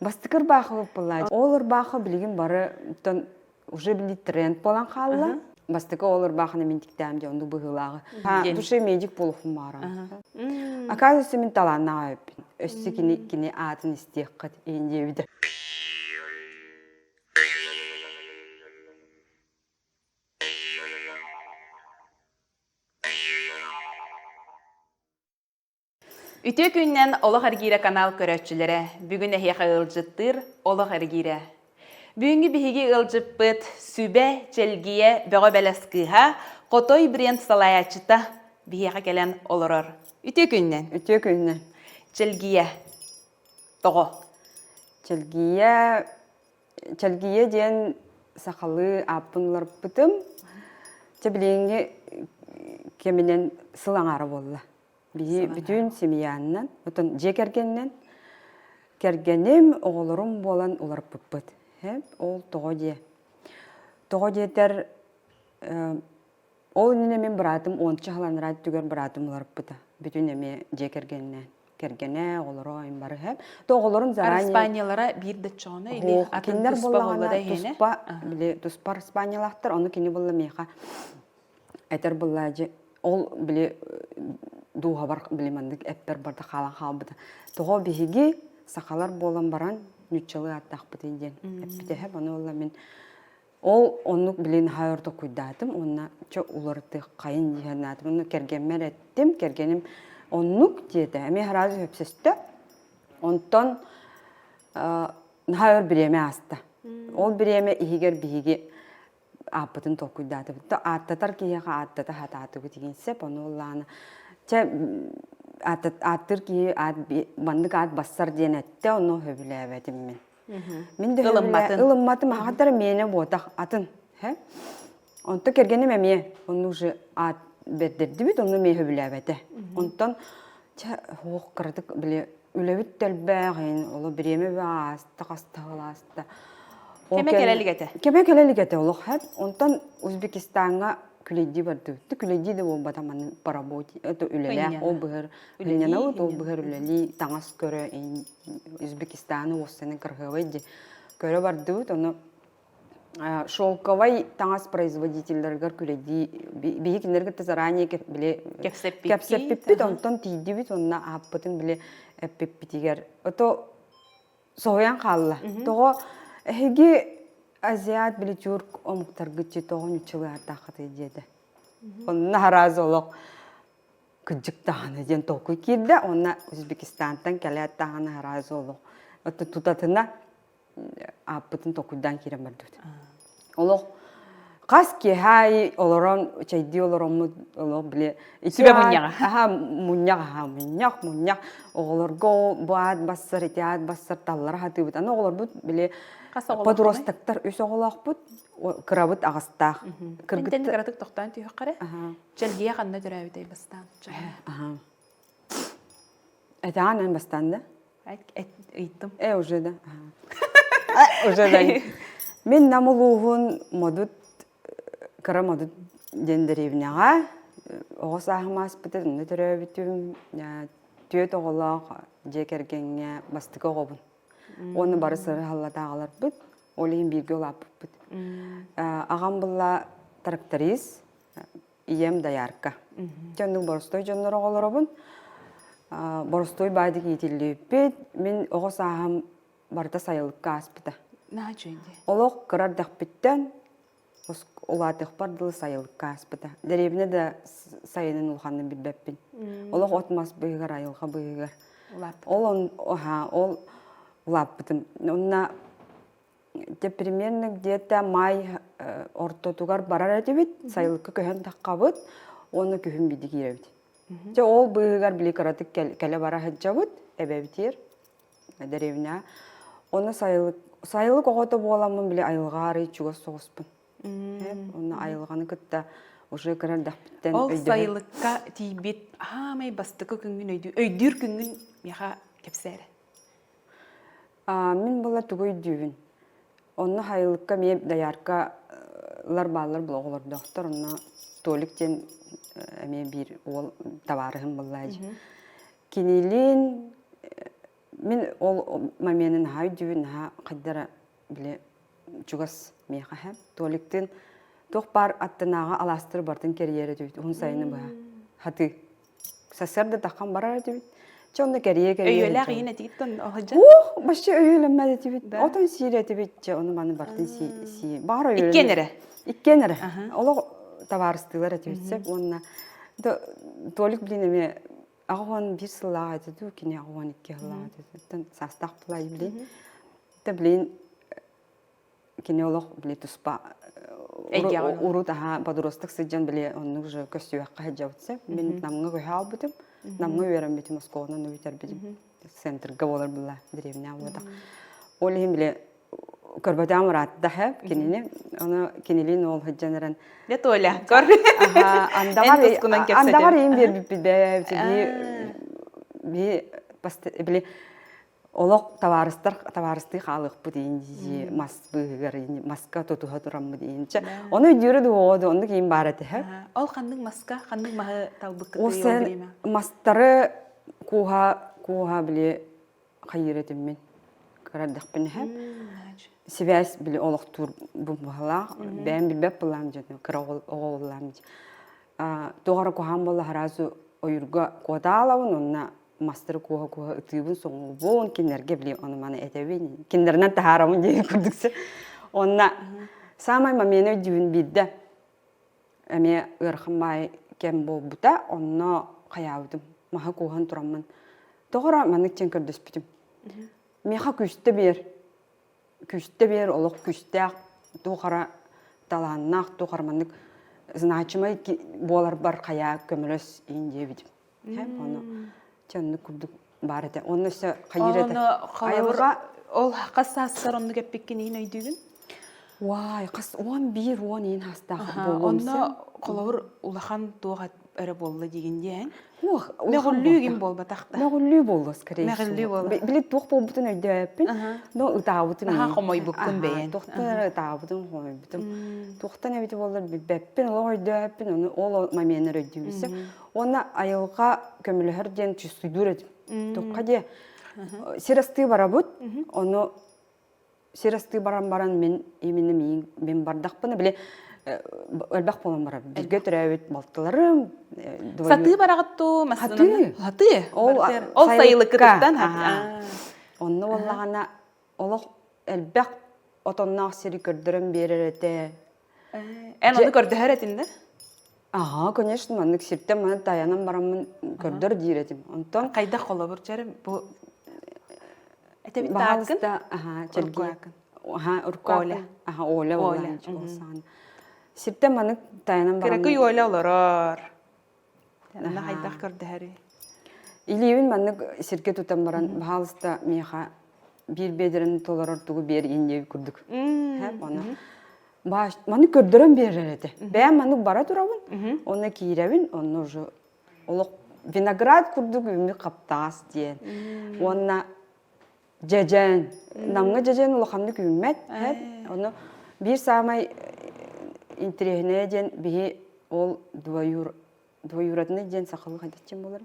Бастакы ырбаахы буолла. Ол ырбаахы билигин бары тон уже били тренд буолан хаалла. Бастакы ол ырбаахыны мин тиктээм дьэ оннук быһыылааҕы. Душе медик буолуохпун баҕарам. Оказывается, мин талааннаах эбиппин. Өссө кини кини аатын истиэххит иһин диэбитэ. Үтүө күнүнэн Олох эргиирэ канал көрөөччүлэрэ! Бүгүн эһиэхэ ыалдьыттыыр Олох эргиирэ. Бүгүҥҥү биһиги ыалдьыппыт Сүбэ, Чэлгийэ, Бөҕө Бэлэс кыыһа, Хотой бренд салайааччыта биһиэхэ кэлэн олорор. Үтүө күнүнэн! Үтүө күнүнэн! Чэлгийэ. Тоҕо? Чэлгийэ Чэлгийэ диэн сахалыы ааппын уларыппытым. Чэ билиҥҥи кэминэн сыл аҥаара буолла. Биһи бүтүн семьяннан, отон дьиэ кэргэнинэн кэргэним, оҕолорум буолан уларыппыппыт. Ол тоҕо диэ? Тоҕо диэтэр, ол иннинэ мин быраатым уонча сыл анараа өттүгэр быраатым уларыппыта. Бүтүн эмиэ дьиэ кэргэнинэн. Кэргэнэ, оҕолоро бары һэ. То оҕолорун заранее Араспаанньалара биир да оччоҕуна или атын кинилэр туспа буолла буоллаҕына да иһиэнэ? туспа, били туспа араспаанньалаахтар, ону кини буолла миэхэ этэр быллаадьы ол били дууһабар били маннык эппэр барда хаалан хаалбыта. Тоҕо биһиги сахалар буолан баран ньуччалыы ааттаахпытый диэн эппитэһэ ону уолла мин ол оннук билин наһаа өр токуйдаатым уонна чэ уларытыаххайын дии санаатым. Онно кэргэммэр эттим, кэргэним оннук диэтэ. Эмиэ сразу сөпсөстө. Онтон наһаа өр бириэмэ ааста. Ол бириэмэ иһигэр биһиги ааппытын толкуйдаатыбыт да ааттатар киһиэхэ ааттата сатаатыбыт игин сөп ону ыллаана чэ ааттыыр киһи аат маннык аат бассар диэн эттэ ону сөбүлээбэтим мин мин да ылымматын ылымматым аҕатара миэнэ буотах атын хэ онто кэргэним эмиэ онну уже аат бэрдэрдибит онну эмиэ сөбүлээбэтэ онтон чэ суох кыратык били үлэбит да элбэх оло бириэмэ ааста хаста ааста Кэмэ кэлэ илик этэ. Кэмэ кэлэ илик этэ олох хэп. Онтон Узбекистаҥҥа күлэйдии бардыбыт. Күлэйдии да буолбата манны по работе это үлэлээх ол быһыр үлэлэнэбит ол быһыр үлэлии таҥас көрө Узбекистаны уоссаны кырһыабай ди көрө бардыбыт ону шелковай таҥас производителлэригэр күлэйдии биһи кинилэр кытта заранее били кэпсэппиппит онтон тиийдибит онно ааппытын били эппиппитигэр ото соһуйан хаалла. Тоҕо эһиги азиат били тюрк омуктаргыт тоҕо ньуччалыаартааххытый диэтэ. Онно араас олох кырдьык даҕаны диэн толкуй киирдэ. Уонна Узбекистантан кэлээт даҕаны араас олох. Тутатына ааппытын толкуйдаан киирэн бардыбыт. Олох хас киэһэ аайы олорон чэйдии олороммут олох били сүбэ мунньаҕа аха мунньах аха мунньах мунньах оҕолорго бу аат бассар ити аат бассар таллара сатыыбыт аны оҕолорбут били подростоктар үс оҕолоохпут кырабыт аҕыстаах кыргыттан кыратык тохтоон түһүөххэ чэлгийэ ханна төрөөбүтэй бастаан Этэҕин эн бастаан да Ыйыттым. Э, уже да. Уже да. Мин Нам улууһун Модут кыра Модут диэн дэриэбинэҕэ оҕо сааһым ааспыта, онно төрөөбүтүм. Түөрт оҕолоох дьиэ кэргэҥҥэ бастакы оҕобун. Уонна бары сырыһаллатааҕыларбыт, ол иһин бииргэ улааппыппыт. Аҕам булла тракторист, Ийэм доярка. Дьэ оннук боростуой дьоннор оҕолоробун. Боростуой баайдык иитиллибиппит. Мин оҕо сааһым барыта сайылыкка ааспыта. Наһаа үчүгэй дии. Олох кыра эрдэхпиттэн улаатыахпар дылы сайылыкка ааспыта. Дэриэбинэ да сайынын улаханын билбэппин. Олох от-мас быыһыгар, айылҕа быыһыгар. Ол ол улааппытым. Онно Дьэ примерно где-то май ортотугар барар этибит, сайылыкка көһөн таххабыт уонна күһүн биирдэ киирэбит. Дьэ ол быыһыгар били кыратык кэлэ бара сылдьабыт, эбэбитиэр дэриэбинэҕэ. Онно сайылык сайылык оҕото буоламмын били айылҕа арый чугас соҕуспун. Онно айылҕаны кытта уже кыра эрдэхпиттэн Ол сайылыкка тиийбит аамай бастакы күҥҥүн өйдүүр өйдүүр күҥҥүн миэхэ кэпсээ эрэ. Мин була тугу өйдүүбүн? Онно Хайылыкка эмиэ дояркалар бааллар була оҕолордоохтор. Онно Толик диэн эмиэ биир уол табаарыһым буолла. Кинилиин Мин ол момены наһаа өйдүүбүн, наһаа хайдара били чугас миэхэ һэ. Толиктыын туох баар аттынааҕы алаастары бартын кэрийэр этибит уһун сайыны быһа. Хатыы. Сарсыарда таххан барар этибит. Чэ онно кэрийэ-кэрийэ Өйүөлээх сылдьабыт. иин этигиттэн оһодьон? Ух, вообще өйүөлэммэт этибит. Отон сиир этибит, чэ ону маны бартын сии сии. Баҕар Иккиэн өйүөлэнэр. эрэ. Иккиэн эрэ. Олох табаарыстыылар этибит сөп уонна Толик блин эмиэ 81 сыллаах этэ дуу, кини 82 сыллаах этэ. Оттон саастаах буолаайы блин. Это блин кини олох били туспа урут аха подросток сылдьан били оннук же көстүөххэ сылдьабыт Мин Намҥа көһө албытым. Намҥа үөрэммитим, оскуоланан бүтэрбитим. Центрга буолар була, деревня буолбатах. Ол иһин били көрбөтөҕүм ыраатта хэп кинини. Ону кинилиин ол сылдьан эрэн Дьэ Толя, көр. Андаҕар андаҕар иин биэрбиппит бээ би би били олох табаарыстар табаарыстыы хаалыахпыт иин дии мас быыһыгар маска тутуһа тураммыт иин чэ ону өйдүүрэ дуоҕа да оннук иин баар этэ Ол ханнык маска ханнык маһы талбыккытый ол сен мастары кууһа кууһа били хайыыр этим мин кырадахпын иһэ сибээс били олохтуур быһалаах бэйэм билбэт былаам дьону кыра оҕо буоллаам туох эрэ куһаан буолла сразу ойуурга куотаалабын уонна мастары куоһа-куоһа ытыыбын соҥуубун кинилэргэ били ону маны этэбин кинилэринэн таһаарабын диэн курдук онно саамай момент өйдүүбүн биирдэ эмиэ ыарахан баай кэм буолбута онно хайаабытым маһы кууһан тураммын тоҕо эрэ маннык диэн көрдөспүтүм миэхэ күүстэ биэр күүстэ биэр олох күүстээх туох эрэ талааннаах туох эрэ маннык значимай буоларбар хайаа көмөлөс иин диэбитим Ону чэ оннук курдук баар этэ. Онно өссө хайыыр этэ. Айылҕа ол хас сааскар оннук эппиккин иһин өйдүүгүн? Уай, хас 11 10 иин хаастаах буолуом Онно холобур улахан туох эрэ буолла диигин диэн. Уох, Мөҕүллүү гин буолбатах да. Мөҕүллүү буолла, скорее Мөҕүллүү буолла. Били туох буолбутун өйдөөппүн, но ытаабытым. Наһаа хомойбуккун бэйэн. Туохтан эрэ ытаабытым, хомойбутум. Туохтан эбитэ буоллар билбэппин, олох өйдөөппүн, ону ол моменнар өйдүүбүсэ. Уонна айылҕа көмөлөһөр диэн чувствуйдуур этим. Тухха диэ сир астыы барабыт, ону сир астыы баран баран мин именно миин мин бардахпына били элбэх буолан барар. Бииргэ төрөөбүт балтыларым Сатыы бараҕыт дуу, массыынаны? Сатыы. Ол ол сайылыккытыттан. Онно буоллаҕына олох элбэх отонноох сири көрдөрөн биэрэр этэ. Эн ону көрдөһөр этин да? Аха, конечно, маннык сиртэн маны тайанан бараммын көрдөр диир этим. Онтон хайдах холобур чэрим бу этэбит тааккын? Аха, чэлги. Аха, уркуака. Аха, Оля буолан Сиртэн маннык тайанан бараммын. Кыракый Оля олорор. Онно хайдах көрдөһөрүй? Илиибин маннык сиргэ тутан баран, баһаалыста миэхэ биир биэдэрин толорор тугу биэр диэбит курдук. Ону маны көрдөрөн биэрэр этэ. Бэйэм маннык бара турабын, онно киирэбин, онно уже олох виноград курдук үүммүт хаптаас диэн. Уонна дьэдьэн. Намҥа дьэдьэн улаханнык үүммэт. Ону биир саамай интэриэһинэйэ диэн биһи ол двоюр двоюродный диэн сахалыы хайдах буолар?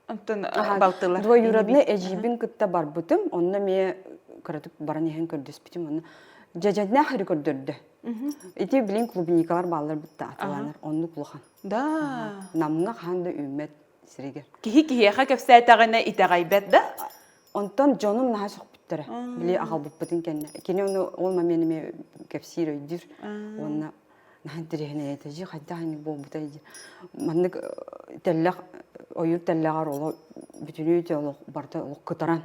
Онтон балтылар. Двоюродный эдьиийбин кытта барбытым. Онно эмиэ кыратык баран иһэн көрдөспүтүм. Онно дьэдьэннээх эрэ көрдөрдө. Ити билин клубникалар бааллар бытта атыланар. Оннук улахан. Да. Намҥа хаһан да үүммэт сиригэр. Киһи киһиэхэ кэпсээтэҕинэ итэҕэйбэт да? Онтон дьонум наһаа сөхпүттэрэ. Били аҕалбыппытын кэннэ. Кини ону ол момент эмиэ кэпсиир, өйдүүр. Уонна наһаа интэриэһинэй этэ. Дьи хайдах ини буолбутай дии. Маннык тэллэх, ойуур тэллэҕэр олох бүтүнүү олох барыта олох кытаран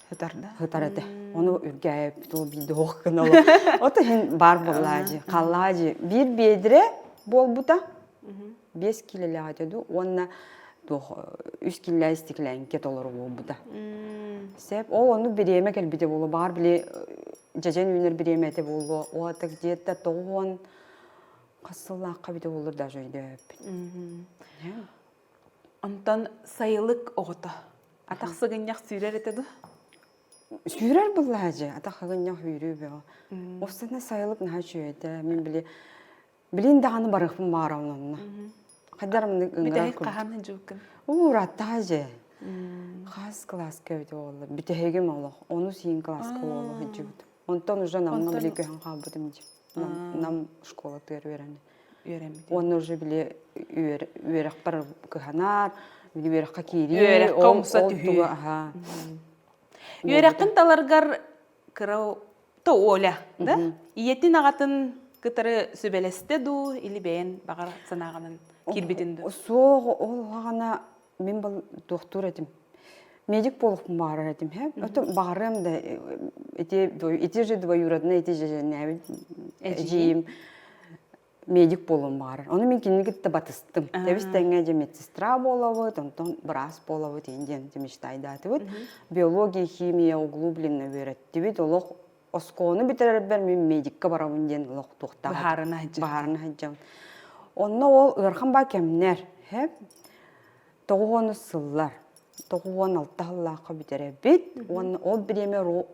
Хытар да? Хытар этэ. Ону үргээбит ол биирдэ ох гына олох. Ото иһин баар буоллаа дьи. Халлаа дьи. Биир биэдирэ буолбута. 5 киилэлээх этэ дуу уонна туох үс киилэлээх истиклээҥкэ толору буолбута. Сеп ол оннук бириэмэ кэлбитэ буолуо. Баҕар били дьэдьэн үүнэр бириэмэ этэ буолуо. О это где-то 90 хас сыллаахха эбитэ буоллар даже өйдөөбөппүн. Онтон сайылык оҕото атах сыгынньах сүүрэр этэ дуу? Сүүрэр буоллаа дьэ, атах сыгынньах сүүрүү бөҕө. Офсана сайылык наһаа үчүгэй этэ. Мин били Билин даҕаны барыахпын баҕарабын онно. Хайдар маннык ыҥырар Бүтэһик хаһан сылдьыбыккын? Уу, ырааттаҕа дьэ. Хас кылааска эбит оҕолор. Бүтэһигим олох. Онус иин кылааска уолу сылдьыбытым. Онтон уже Намҥа били көһөн хаалбытым дии. Нам школатыгар үөрэнэ. Үөрэммит. Уонна уже били үөрэхпэр кыһанаар, били үөрэххэ киирии, Үөрэххэ умса түһүү. Үөрэххин таларгар кыра то Оля, да? Ийэтин аҕатын кытары сүбэлэстэ дуу или бэйэн баҕар санааҕынан киирбитин дуу? Суох, ол аҕана мин был туохтуур этим. Медик буолуохпун баҕарар этим, һэ. Ото баҕарыам да ити ити же двоюродный ити же нээбит эдьиийим медик буолуон баҕарар. Ону мин кинини кытта батыстым. Тэбис тэҥҥэ дьэ медсестра буолабыт, онтон быраас буолабыт иин диэн мечтайдаатыбыт. Биология, химия углубленно үөрэттибит. Олох оскуоланы бүтэрэрбэр мин медикка барабын диэн олох туохтаах Баһаарына сылдьабын. Баһаарына сылдьабын. Онно ол ыарахан баа кэмнэр, һэ 90 сыллар 96 сыллаахха бүтэрэбит уонна ол бириэмэ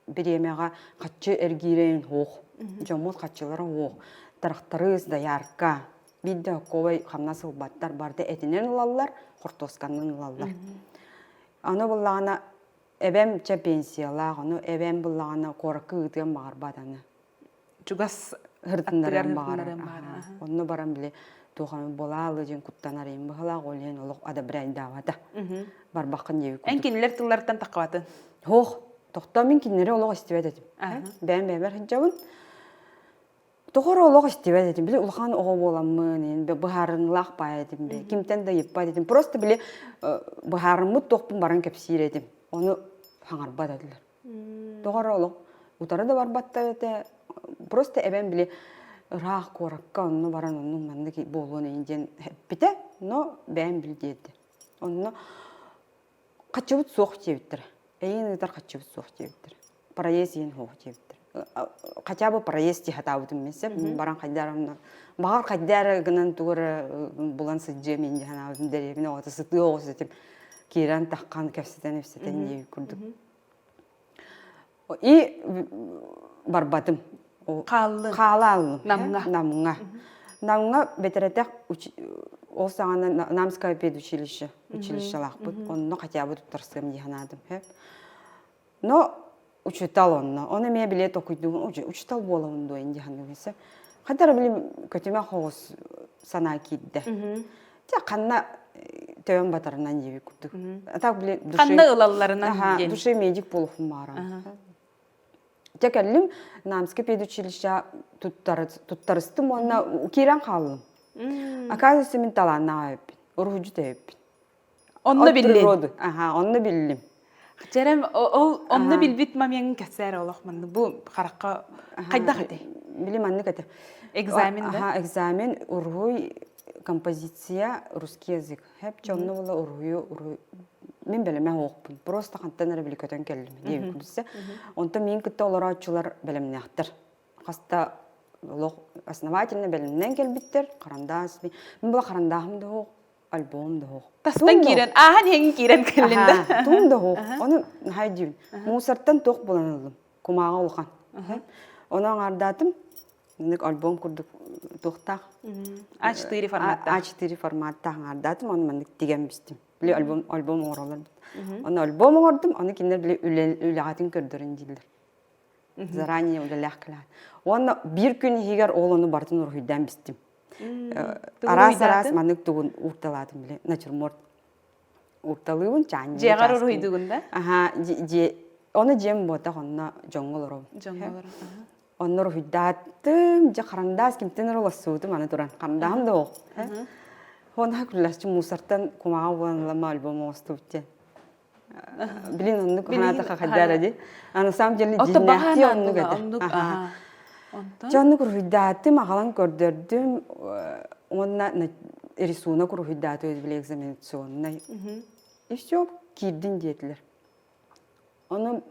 бириэмэҕэ хаччы эргиирин суох дьоммут хаччылара суох тырахтарыыс доярка биир да оковай хамнас ылбаттар барыта этинэн ылаллар хортуосканан ылаллар аны буллаҕына эбэм чэ пенсиялаах ону эбэм буллаҕына куоракка ыытыан баҕарбат аны чугас ырытыннарыан баҕарар. Онно баран били туох эмэ буолаалы диэн куттанар иһин быһалаах ол иһин олох одобряйдаабата. Барбаххын диэбит Эн кинилэр тылларыттан таххабатын? Суох. Тохтоо мин кинилэри олох истибэт этим. Бэйэм бэйэбэр сылдьабын. Тоҕо эрэ олох истибэт этим. Били улахан оҕо буоламмын, иһин быһаарыныылаах баай этим. Кимтэн да ыйыппат этим. Просто били быһаарыммыт туохпун баран кэпсиир этим. Ону хаҥарбат этилэр. Тоҕо эрэ олох утары да барбаттар этэ. Просто эбэм били ыраах куоракка онно баран оннук маннык буолуон иһин диэн эппитэ, но бэйэм бил диэтэ. Онно хаччыбыт суох диэбиттэрэ. Эйиин ыытар хаччыбыт суох диэбиттэрэ. Проезд иһин суох диэбиттэрэ. Хотя бы проезд дии сатаабытым мин сөп. Баран хайдаар онно баҕар хайдаар гынан тугу эрэ булан сылдьыам иһин дии санаабытым дэриэбинэ оҕото сытыы оҕус этим. Киирэн таххан кэпсэтэн ипсэтэн диэбит курдук. И барбатым. Хааллын. Хаалааллым. Намҥа. Намҥа. Намҥа бэтэрэтэх ол саҕана Намское педучилище училищелаахпыт. Онно хотя бы туттарсыам дии санаатым. Но учутал онно. Оны эмиэ биле токуйдугун учутал буолабын дуо дии саныыбын. Хатара били көтүмэх оҕус санаа киирдэ. Дьэ ханна төбөм батарынан диэбит курдук. А так били души Ханна ылалларынан диэн. Души медик буолуохпун баҕарам. Дьэ кэллим Намский педучилище туттарыстым уонна киирэн хааллым. Оказывается, мин талааннаах эбиппин, уруһуйдьут эбиппин. Онно биллин. Аха, онно биллим. Чэрем ол онно билбит момент кэсээр олох манны бу харахха хайдах этэй? Били маннык этэ. Экзамен да? Аха, экзамен, уруһуй, композиция, русский язык. Хэп чонно була уруһуйу уруһуй мин бэлэмэ оһуохпун. Просто хантан эрэ били көтөн кэллим диэбит курдук. Онтон миин кытта олорооччулар бэлэмнээхтэр. Хаста олох основательно бэлэмнэн кэлбиттэр. Харандаас. Мин була харандааһым да оһуох, альбом да суох. Тастан киирэн, ааһан иһэн киирэн кэллин да. Туум да суох. Ону наһаа өйдүүбүн. Мусортан туох булан ыллым. Кумааҕы улахан. Ону аҥаардаатым. Маннык альбом курдук туохтаах. А4 форматтаах. А4 форматтаах аҥаардаатым. Ону маннык тигэн бистим. Били альбом альбом оҥороллор. Ону альбом оҥордум. Ону кинилэр били үлэҕитин көрдөрүн дииллэр. Заранее үлэлээх кэлэҕин. Уонна биир күн иһигэр ол ону барытын уруһуйдаан бистим. Араас-араас маннык тугун уурталаатым били натюрморт уурталыыбын чаан Дьиэҕэр уруһуйдугун да? Аха, дьиэ ону дьиэм буотах онно дьоҥҥо олоробун. Дьоҥҥо олоро. Онно уруһуйдаатым, дьэ харандаас кимтэн эрэ улассыбытым аны туран. Харандааһым да суох. Онно күллэсчи мусортан кумааҕы булан ылама альбом оҥостубут диэн. Блин, оннук ханаатаха хайдара ди. А на самом деле дьиҥнээхтии оннук этэ. Дьэ оннук уруһуйдаатым, аҕалан көрдөрдүм уонна рисунок уруһуйдааты били экзаменационнай. И все, киирдин диэтилэр. Ону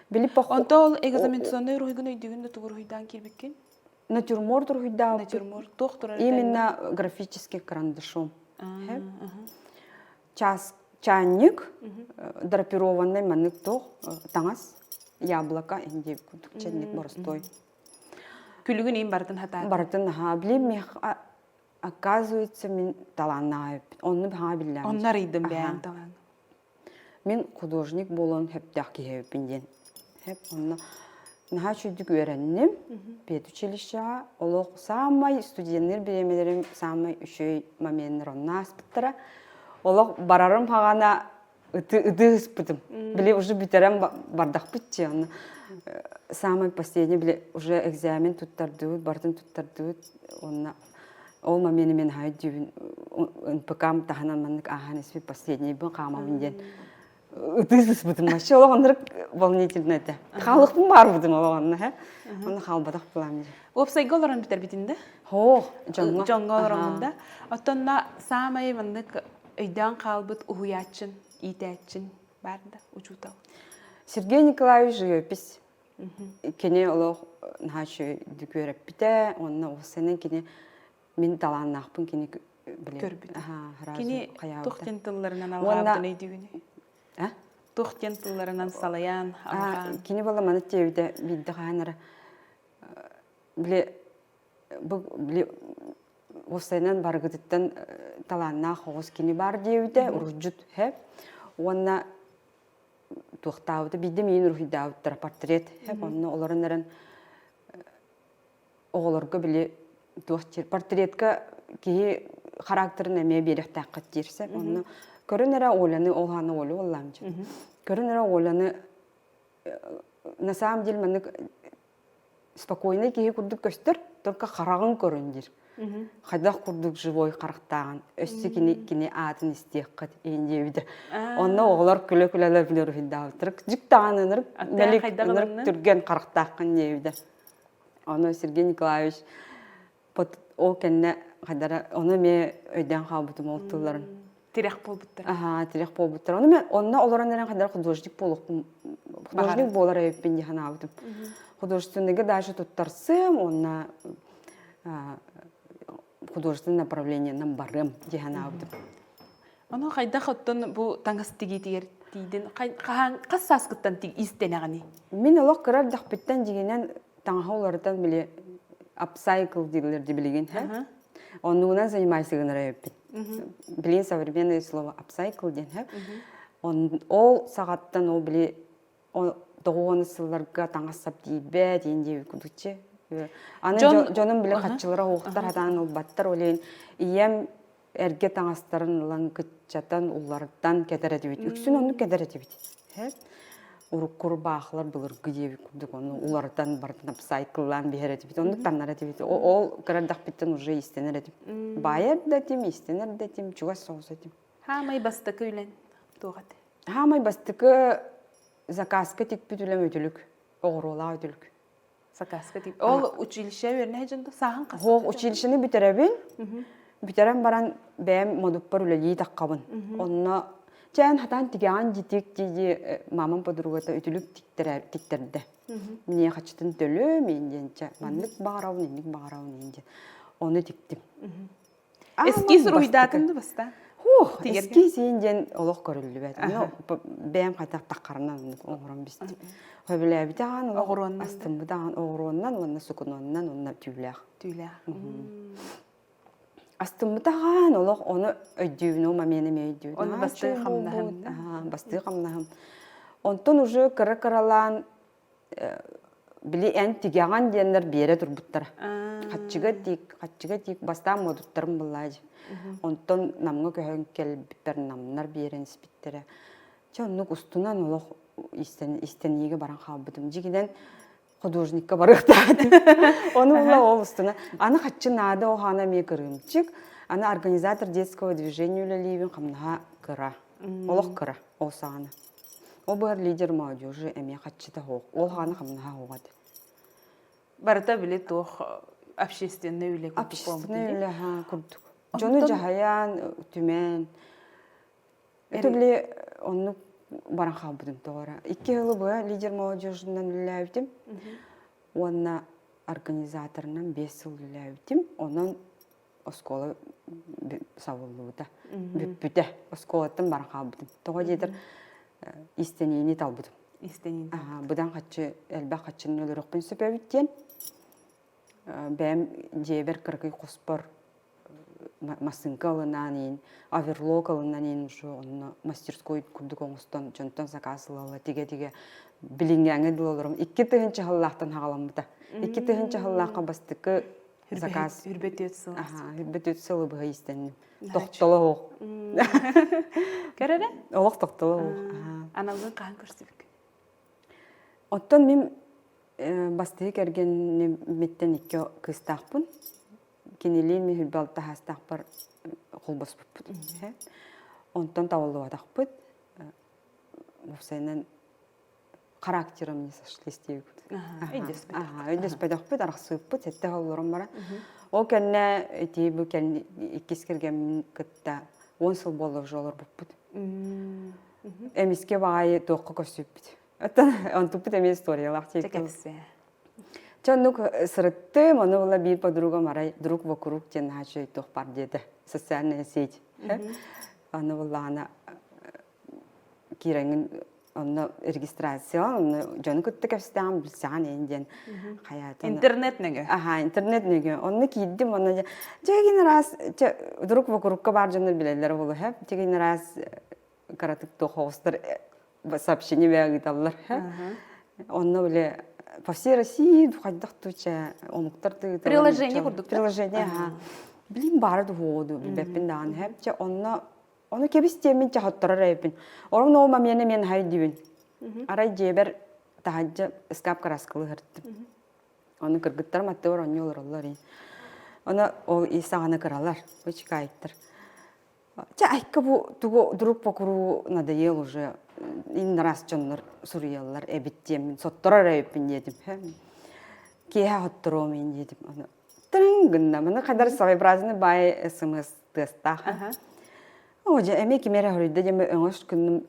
били Онто ол экзаменационнай уруһуйгун өйдүүгүн да тугу уруһуйдаан киирбиккин? Натюрморт уруһуйдаабыт. Натюрморт туох турар Именно графический карандашом. Час чаанньык, драпированный маннык туох таҥас, яблоко инди курдук чэнник боростой. Күлүгүн иин барытын хатаат. Барытын аха билим мех оказывается мин талааннаах эбиппин. Онну баҕа биллэм. Онно арыйдым бэйэм талаан. Мин художник буолуон сөптөөх киһи эбиппин диэн. Сөп онно наһаа үчүгдүк үөрэнним. Педучилищеҕа олох саамай студенныр бириэмэлэрим саамай үчүгэй моменнар онно ааспыттара. Олох барарым хаҕана ытыы ыспытым. Били уже бүтэрэн бардахпыт чи онно самый последний били уже экзамен туттардыбыт, барытын туттардыбыт. Онно ол момены мен хай дүүбүн НПК-м таһынан маннык ааһан испит последнийбын хаамабын диэн ытыы сыспытым вообще олох оннук волнительно этэ. Хаалыхпын баарбытым олох онно хэ. Онно хаалбатах буолам дии. Уопсайга олорон бүтэрбитин да? Хоох, дьоҥҥо. Дьоҥҥо олороҥҥун да. Оттонно саамай маннык өйдөөн хаалбыт уһуйааччын, иитээччин баар да учуутал? Сергей Николаевич живопись. Кини олох наһаа үчүгэйдик үөрэппитэ, уонна уопсайынан кини мин талааннаахпын кини көрбүт. Кини туох диэн тылларынан алҕаабытын өйдүүгүнүй? Туох диэн тылларынан салайан, алҕаан? Кини буолла маны диэбитэ биирдэ хаһан эрэ били бу били уопсайынан барыгытыттан талааннаах оҕус кини баар диэбитэ уруһдьут һэ уонна туохтаабыта биирдэ миин уруһуйдаабыттара портрет һэ онно олорон эрэн оҕолорго били туох диир портретка киһи характерын эмиэ биэриэхтээххит диир сөп онно көрөн эрэ Оляны ол хаана Оля буоллаам көрөн эрэ Оляны на самом деле маннык спокойный киһи курдук көстөр, только хараҕын көрөн диир. Хайдах курдук живой харахтааҕын, өссө кини кини аатын истиэххит иһин диэбитэ. Онно оҕолор күлэ-күлэлэр билэр уһуйдаабыттар. Дьик даҕаны ынырык мэлик ынырык түргэн харахтааххын диэбитэ. Ону Сергей Николаевич ол кэннэ хайдара ону эмиэ өйдөөн хаалбытым ол тылларын. Тирэх буолбуттар. Аха, тирэх буолбуттар. Ону мен онно олорон эрэн хайдара художник буолуохпун художник буолар эбиппин дии санаабытым. Художественныйга даже туттарсыам, уонна художественный направлениенан барыам дии санаабытым. Ону хайдах оттон бу таҥас тигиитигэр тиийдин хаһан хас сааскыттан иистэнэҕиний? Мин олох кыра эрдэхпиттэн дьиҥинэн таҥаһы уларытан били апсайкл дииллэр дии билигин һэ. Оннугунан занимайся гынар эбиппин. Билигин современное слово апсайкл диэн һэ. Ол саҕаттан ол били тоҕуон сылларга таҥас-сап тиийбэт диэн диэбит курдукчи. Аны дьонум били хаччылара уохтар хатаан ылбаттар ол иһин ийэм эргэ таҥастарын ылан кыччатан улларытан кэтэр этибит. Үксүн оннук кэтэр этибит. Урукку ырбаахылар былыргы диэбит курдук ону уларытан барытын апсайкыллаан биһэр этибит. Оннук таннар этибит. Ол кыра эрдэхпиттэн уже истэнэр этим. Баайар да этим, истэнэр да этим, чугас соҕус этим. Хаамай бастакы үлэн туох этэ? Хаамай бастакы заказка тикпит үлэм үтүлүк, оҕуруолаах үтүлүк. Сакааска тип. Ол училище үөрэнэ сылдьан сааһын хас? Хоох училищены бүтэрэбин. Бүтэрэн баран бэйэм модуппар үлэлии таххабын. Онно чээн хатаан тигэҕин дитик дии мамам подругата үтүлүк тиктэрдэ. Мне хачытын төлөө мин диэн чэ маннык баҕарабын инник баҕарабын диэн ону тиктим. Эскиз уруйдаатын да баста? Хух, эскиз иин диэн олох көрүллүбэт. Ону бэйэм хайдах таххарынан оннук оҥорон бистим. Хөбүлээбитэ аҕан олох астыммыт аҕан оҕуруоннан уонна сукунуоннан уонна түүлээх. Түүлээх. Астыммыт аҕан олох ону өйдүүбүн, ол момены эмиэ өйдүүбүн. Ону бастыы хамнаһым. Бастыы хамнаһым. Онтон уже кыра-кыралаан били эн тигэҕин диэннэр биэрэ турбуттара. Хаччыга тик, хаччыга тик бастаан модуттарым буллаа дии. Онтон Намҥа көһөн кэлбиппэр намнар биэрэн испиттэрэ. Чэ оннук устунан олох истэниигэ баран хаалбытым. Дьигинэн художникка барыахтаатым. Ону була ол устуна. Аны хаччы наада оһаана эмиэ кырыымчык. Аны организатор детского движения үлэлиибин хамнаһа кыра. Олох кыра ол саҕана. Ол быһар лидер молодежи эмиэ хаччыта суох. Ол хаана хамнаһа суох этэ. Барыта били туох общественный үлэ курдук Общественный үлэ курдук. Дьону дьаһайан, түмэн. Это били оннук баран хаалбытым тоҕо Икки сылы быһа лидер молодежынан үлэлээбитим. Уонна организаторынан 5 сыл үлэлээбитим. Онон оскуола сабыллыбыта, бүппүтэ. Оскуолаттан баран хаалбытым. Тоҕо диэтэр истэниини талбытым. Истэниини. Быдан хаччы, элбэх хаччыны өлөрөхпүн сөп эбит диэн. Бэйэм дьиэбэр кыракый хоспор массыынка ылынан иин, оверлок ылынан иин уже онно мастерской курдук оҥостон дьонтон заказ ыла-ыла тигэ-тигэ билиҥҥээҥҥэ дылы олором. 2000 сыллаахтан хаҕаламмыта. 2000 сыллаахха бастакы заказ. Үрбэ сыл. Аха, үрбэ сылы быһа истэнним. Тохтоло суох. Көрөрө? Олох тохтоло суох. Аналгын хаһан көрсүбүккүн? Оттон мин бастакы кэргэниммиттэн икки кыыстаахпын. Кинилиин мин хүрбэ алта саастаахпар холбоспуппут. Онтон табыллыбатахпыт. Уопсайынан характером не сошлись диэбит. Өйдөспөтөхпүт, арахсыыппыт, сэттэ олорон баран. Ол кэннэ ити бу иккис кэргэммин кытта 10 сыл буолла уже олорбуппут. Эмискэ баҕайы туохха көрсүппүт. Оттон онтуппут эмиэ историялаах Чэ Чэ оннук сырыттым, ону була биир подругам арай друг вокруг диэн наһаа үчүгэй туох бар диэтэ, социальная сеть. Аны буллаҕына киирэҥҥин онно регистрация онно дьону кытта кэпсэтэҕин билсэҕин эйин диэн хайаатын Интернет нөҥө. Аха, интернет нөҥө. Онно киирдим, онно дьэ раз друг вокругка баар дьоннор билэллэр буолуо һэ. Дьэ раз кыратык туох оҕустар сообщение бэйэ ыыталлар. Онно бile по всей России хайдах туча омуктар Приложение курдук. Приложение, аха. Билим баара дуһуоду билбэппин даҕаны һэп. Чэ онно ону кэбис диэммин чэ хотторор эбиппин. Орон ол момента мен хай дибин. Арай дьиэбэр таһырдьа ыскаап кырааскалы ыһыртым. Ону кыргыттарым аттыбар онньу олороллор. Ону ол ис саҕана кыралар, ычыкаайыттар. Чэ, айка бу тугу друг по кругу надоел уже ин раз дьоннор суруйаллар эбит диэммин сотторор эбиппин диэтим. Киэһэ хотторуом ин диэтим. Аны тырың гынна. Маны хадар своеобразный бай смс тыастаах. О, дьэ, эмиэ ким эрэ хоруйда диэн өҥөс күннүм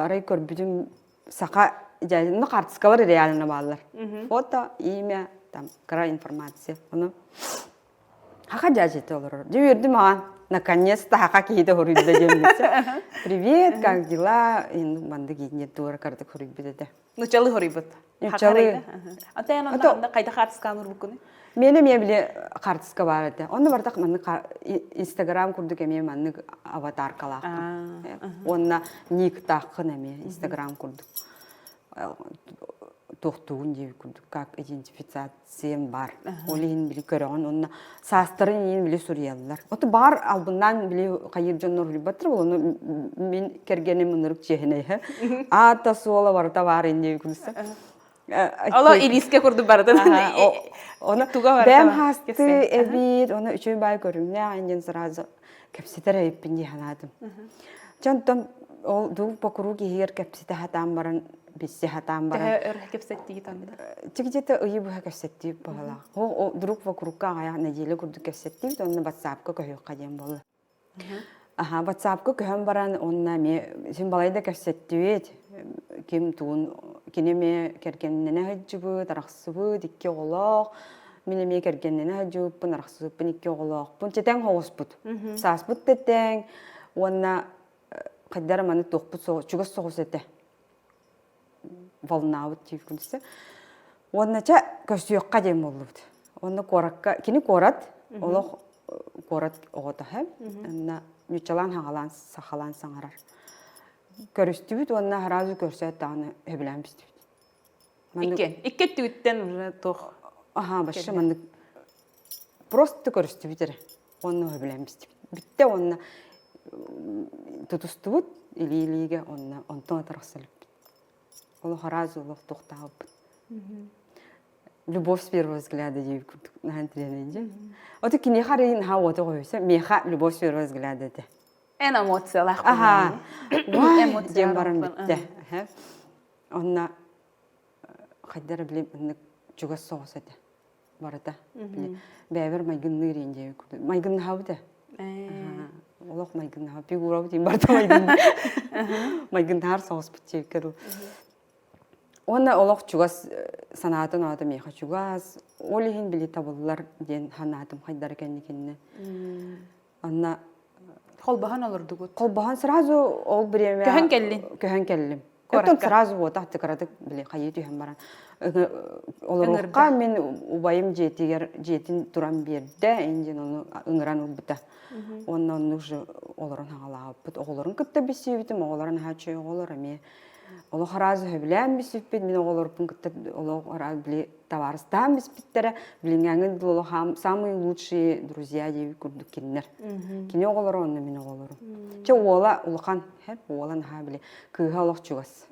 арай көрбүтүм саха дьэ, ну хаартыскалар реально бааллар. Фото, имя, там кыра информация. Ону Хаха дьаадьыта олорор. Дьэ үөрдүм аҕа. Наконец-то хаха киһитэ хоруйда диэммитэ. Привет, как дела? Маннык иинньэ туора кардык хоруйбут этэ. Нучалы хоруйбут. Нучалы. Ата эн онно хайда хаартыскаан урбуккуну? Миэнэ эмиэ били хаартыска баар этэ. Онно бардах маннык Инстаграм курдук эмиэ маннык аватаркалаахпын. Уонна никтааххын эмиэ Инстаграм курдук. Туохтуугун диэбит курдук как идентификация сиэн бар. Ол иһин били көрөҕүн уонна саастарын иһин били суруйаллар. Ото баар албыннаан били хайыр дьоннор суруйбаттар ону мин кэргэним ынырык чиэһинэй. Аата суола барыта баар иннии күлсэ. Ало илиискэ курдук барытын. Оны бэм хаасты эбит, оны үчүгэй баай көрүҥнээх иннин сразу кэпсэтэр эбиппин дии санаатым. Дьонтон ол дуу покуруу киһигэр кэпсэтэ сатаан баран билсэ сатаан баран Төһө өр кэпсэттигит онно? Где-то ыйы быһа кэпсэттибит быһалаах. Ол друг вокругка аҕыйах нэдиэлэ курдук кэпсэттибит, онно ватсапка көһүөххэ диэн буолла. Аха, ватсапка көһөн баран, онно эмиэ син балайда кэпсэттибит. Ким тугун, кини эмиэ кэргэннэнэ сылдьыбыт, арахсыбыт, икки оҕолоох. Мин эмиэ кэргэннэнэ сылдьыбыппын, арахсыбыппын, икки оҕолоохпун. Чэтэҥ соҕуспут. Сааспыт да тэҥ. Уонна хайдара маны туохпут соҕус, чугас соҕус этэ. Волнаабыт диир күнүсэ. Уонна чэ көрсүөххэ диэн буоллубут. Уонна куоракка, кини куорат, олох куорат оҕото һэ. Онно ньуччалаан хаҥалаан сахалаан саҥарар. Көрүстүбүт уонна сразу көрсөөт даҕаны сөбүлээн түстүбүт. Икки. Икки өттүгүттэн уже туох Аха, вообще маннык просто көрүстүбүт эрэ. Уонна сөбүлээн бистибит. Бүттэ уонна тутустубут илии-илиигэ уонна онтон атарахсалыппыт. Олох араас олох туохтаабыппыт. Любовь с первого взгляда диэбит курдук наһаа интеллигент Ото киниэхэ арыйын наһаа уота қойса, миэхэ любовь с первого взгляда этэ. Эн эмоциялаах Аха. Уай диэн баран бүттэ. Онно хайдара били маннык чугас соҕус этэ барыта. Били бэйэбэр майгынныыр иин диэбит курдук. Майгыннаһабыт ээ. Олох майгыннаһа фигурабыт иин барыта майгын майгыннаһар соҕуспут диэбиккэ дылы. Уонна олох чугас санаатын аата миэхэ чугас, ол иһин били табыллар диэн санаатым хайдара кэнникиннэ. Анна Холбоһон олордугут. Холбоһон сразу ол время Көһөн кэллин. Көһөн кэллим. Оттон сразу буотах кыратык били хайыы түһэн баран олоруохха мин убайым дьиэтигэр дьиэтин туран биэрдэ индин ону ыҥыран ылбыта. Уонна оннук же олорон хаҕалаабыппыт. Оҕолорун кытта билсибитим, оҕолоро наһаа үчүгэй оҕолор эмиэ. Олох араас сөбүлээн билсиппит, мин оҕолорбун кытта олох араас били табаарыстаан биспиттэрэ. Билиҥҥээҥи олох самые лучшие друзья диэбит курдук кинилэр. Кини оҕолоро онно мин оҕолорум. Чэ уола улахан, хэп уола наһаа били кыыһа олох чугас.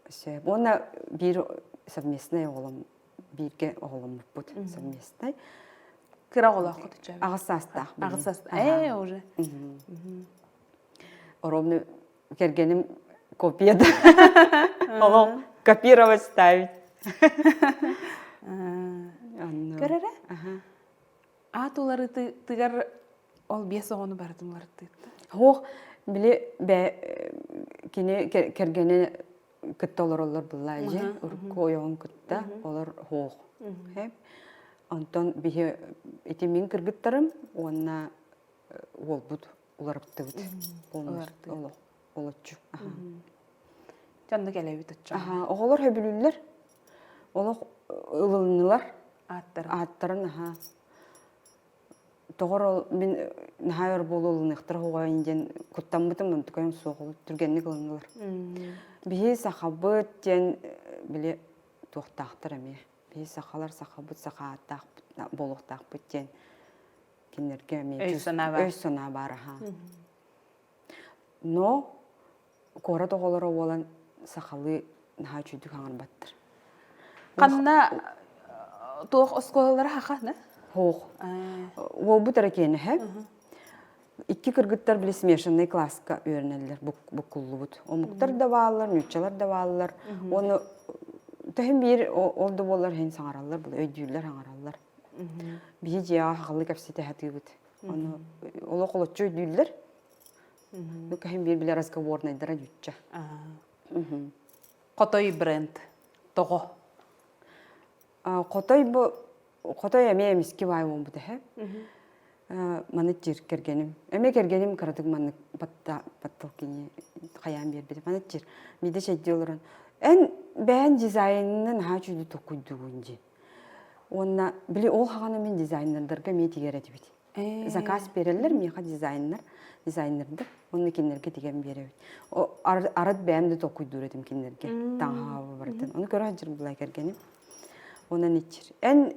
Сөп. Уонна биир совместный оҕолом бииргэ оҕоломмуппут совместный. Кыра оҕолооххут Аҕыс саастаах. Аҕыс саастаах. Ээ, уже. Ровно кэргэним копия да. Олох копировать ставить. Көрөрө? Аат уларытыгар ол биэс оҕону барытын уларыттыытта. Хоох, били бэ кини кэргэнэ кытта олороллор буллаа дьэ урукку ойоҕун кытта олор хоох. Онтон биһи ити мин кыргыттарым уонна уолбут уларыттыбыт. Олох олоччу. Дьонно кэлэбит оччо. Оҕолор хөбүлүүллэр. Олох ылыннылар. Ааттарын. Ааттарын аха. Тоҕор ол мин наһаа өр буолуо ылыныахтара оҕойун диэн куттаммытым онтукайым суох ол түргэнник ылыннылар. Биһи сахабыт диэн били туохтаахтар эмиэ. Биһи сахалар сахабыт саха ааттаахпыт буолуохтаахпыт диэн кинилэргэ эмиэ өй санаа баар аха. Но куорат оҕолоро буолан сахалыы наһаа үчүгдүк хаҥарбаттар. Ханна туох оскуолалара хаха да? Хоох. Уолбут эрэ киэнэһэ. Икки кыргыттар били смешанный класска үөрэнэллэр буккуллубут. Омуктар да бааллар, нууччалар да бааллар. Уонна төһөн биир ол да буоллар иһин саҥараллар, өйдүүллэр хаҥараллар. Биһи дьиэҕэ хахалыы кэпсэтэ сатыыбыт. Ону олох олоччу өйдүүллэр. Ну, кэһин биир билэр разговорнайдара дьүччэ. Хотой бренд. Тоҕо? Хотой бу хотой эмиэ эмиски баай буолбут эһэ. Маны тир кэргэним. Эмиэ кэргэним кыратык маннык батта баттал кини хайаан биэрбит. Маны тир миде чэйдии олорон эн бэйэн дизайнын наһаа үчүгэй толкуйдуугун дии. Уонна били ол хаҕана мин дизайнердарга эмиэ тигэр этибит. Заказ биэрэллэр миэхэ дизайнер, дизайнердар уонна кинилэргэ тигэн биэрэбит. Арыт бэйэм да толкуйдуур этим кинилэргэ таҥаһаабы барытын. Ону көрө сылдьар былай кэргэним. Онон иччир. Эн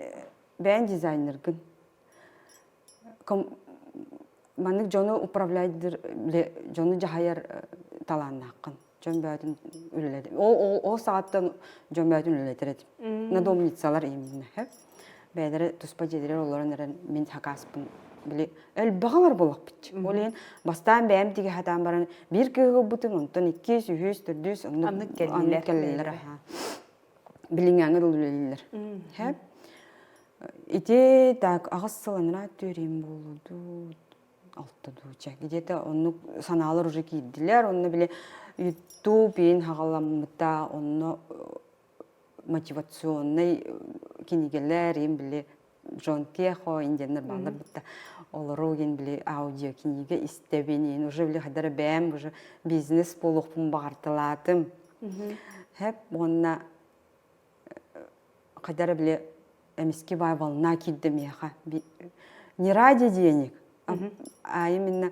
бэйэн дизайнергын. Маннык дьону управляйдыр, дьону дьаһайар талааннааххын. Дьон бөҕөтүн үлэлэтим. Ол, ол, ол саҕаттан дьон бөҕөтүн үлэлэтэр этим. Надомницалар именно. Бэйэлэрэ туспа дьиэлэригэр олорон эрэн мин хакааспын били элбэҕи бар буолахпыт. Ол иһин бастаан бэйэм тигэ сатаан баран биир кыыһы ылбытым, онтон иккис, үһүс, төрдүс оннук кэллилэр. кэллилэр. Билиҥҥээҥи дылы үлэлииллэр. Хэп. Ити так аҕыс сыл анараа түөрүйэм буолуо дуу, алта дууча где-то оннук санаалар уже киирдилэр онно били ютуб иин хаҕаламмыта онно мотивационнай кинигэлэр иин били Джон Кехо индианнар бааллар бытта олору иин били аудиокнига истэбин иин уже били хадара бэйэм уже бизнес буолуохпун баҕарталаатым хэп уонна хайдара били эмиски бай волна киирдэ миэхэ не ради денег а именно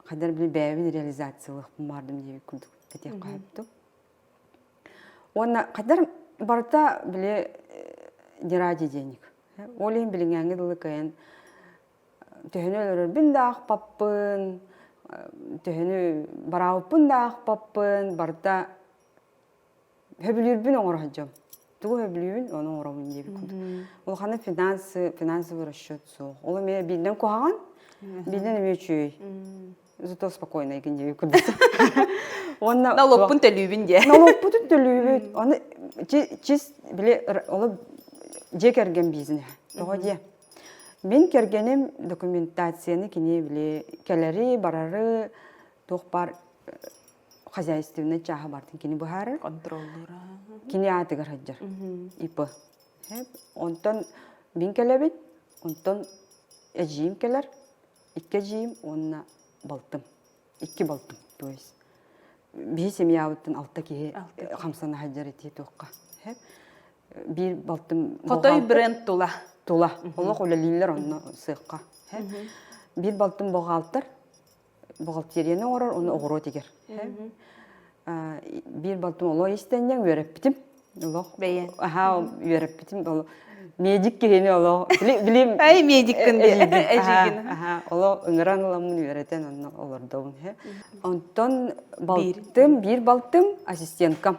хайдара били бэйэбин реализациялыахпын баҕардым диэбит курдук этиэххэ сөптүк уонна хайдар барыта били не ради денег ол иһин билиҥҥээҥҥи дылы кыайан төһөнү өлөрөрбүн да аахпаппын төһөнү бараабыппын да аахпаппын барыта Сөбүлүүрбүн оҥоро сылдьабын. Тугу сөбүлүүбүн, ону оҥоробун диэбит курдук. Улахана финансы, финансовый расчет суох. Ол эмиэ биирдэн куһаҕан, биирдэн эмиэ үчүгэй. Зато спокойно игин диэбит курдук. Уонна Налогпун төлүүбүн диэ. Налогпутун төлүүбүт. Аны чис били оло дьиэ кэргэн бизнеһэ. Тоҕо диэ? Мин кэргэним документацияны кини били кэлэри, барары туох баар хозяйственнай чааһа бартын кини быһаарар. Контроллуура. Кини аатыгар сылдьар. ИП. Онтон мин кэлэбин, онтон эдьиийим кэлэр, икки эдьиийим уонна балтым. Икки балтым, то есть. Биһи семьябыттан алта киһи хамсана сылдьар ити туохха. Биир балтым Хотой бренд тула. Тула. Олох үлэлииллэр онно сыахха. Биир балтым бухгалтер. Бухгалтерияны оҥорор, ону оҕуруот игэр. Биир балтым олох истэнньэҥ үөрэппитим. Олох Бэйэн. Аха үөрэппитим олох медик киһини олох билим Ай медиккин эдьиигин. Аха олох ыҥыран ыламмын үөрэтэн онно олордобун. Онтон балтым, биир балтым ассистенткам.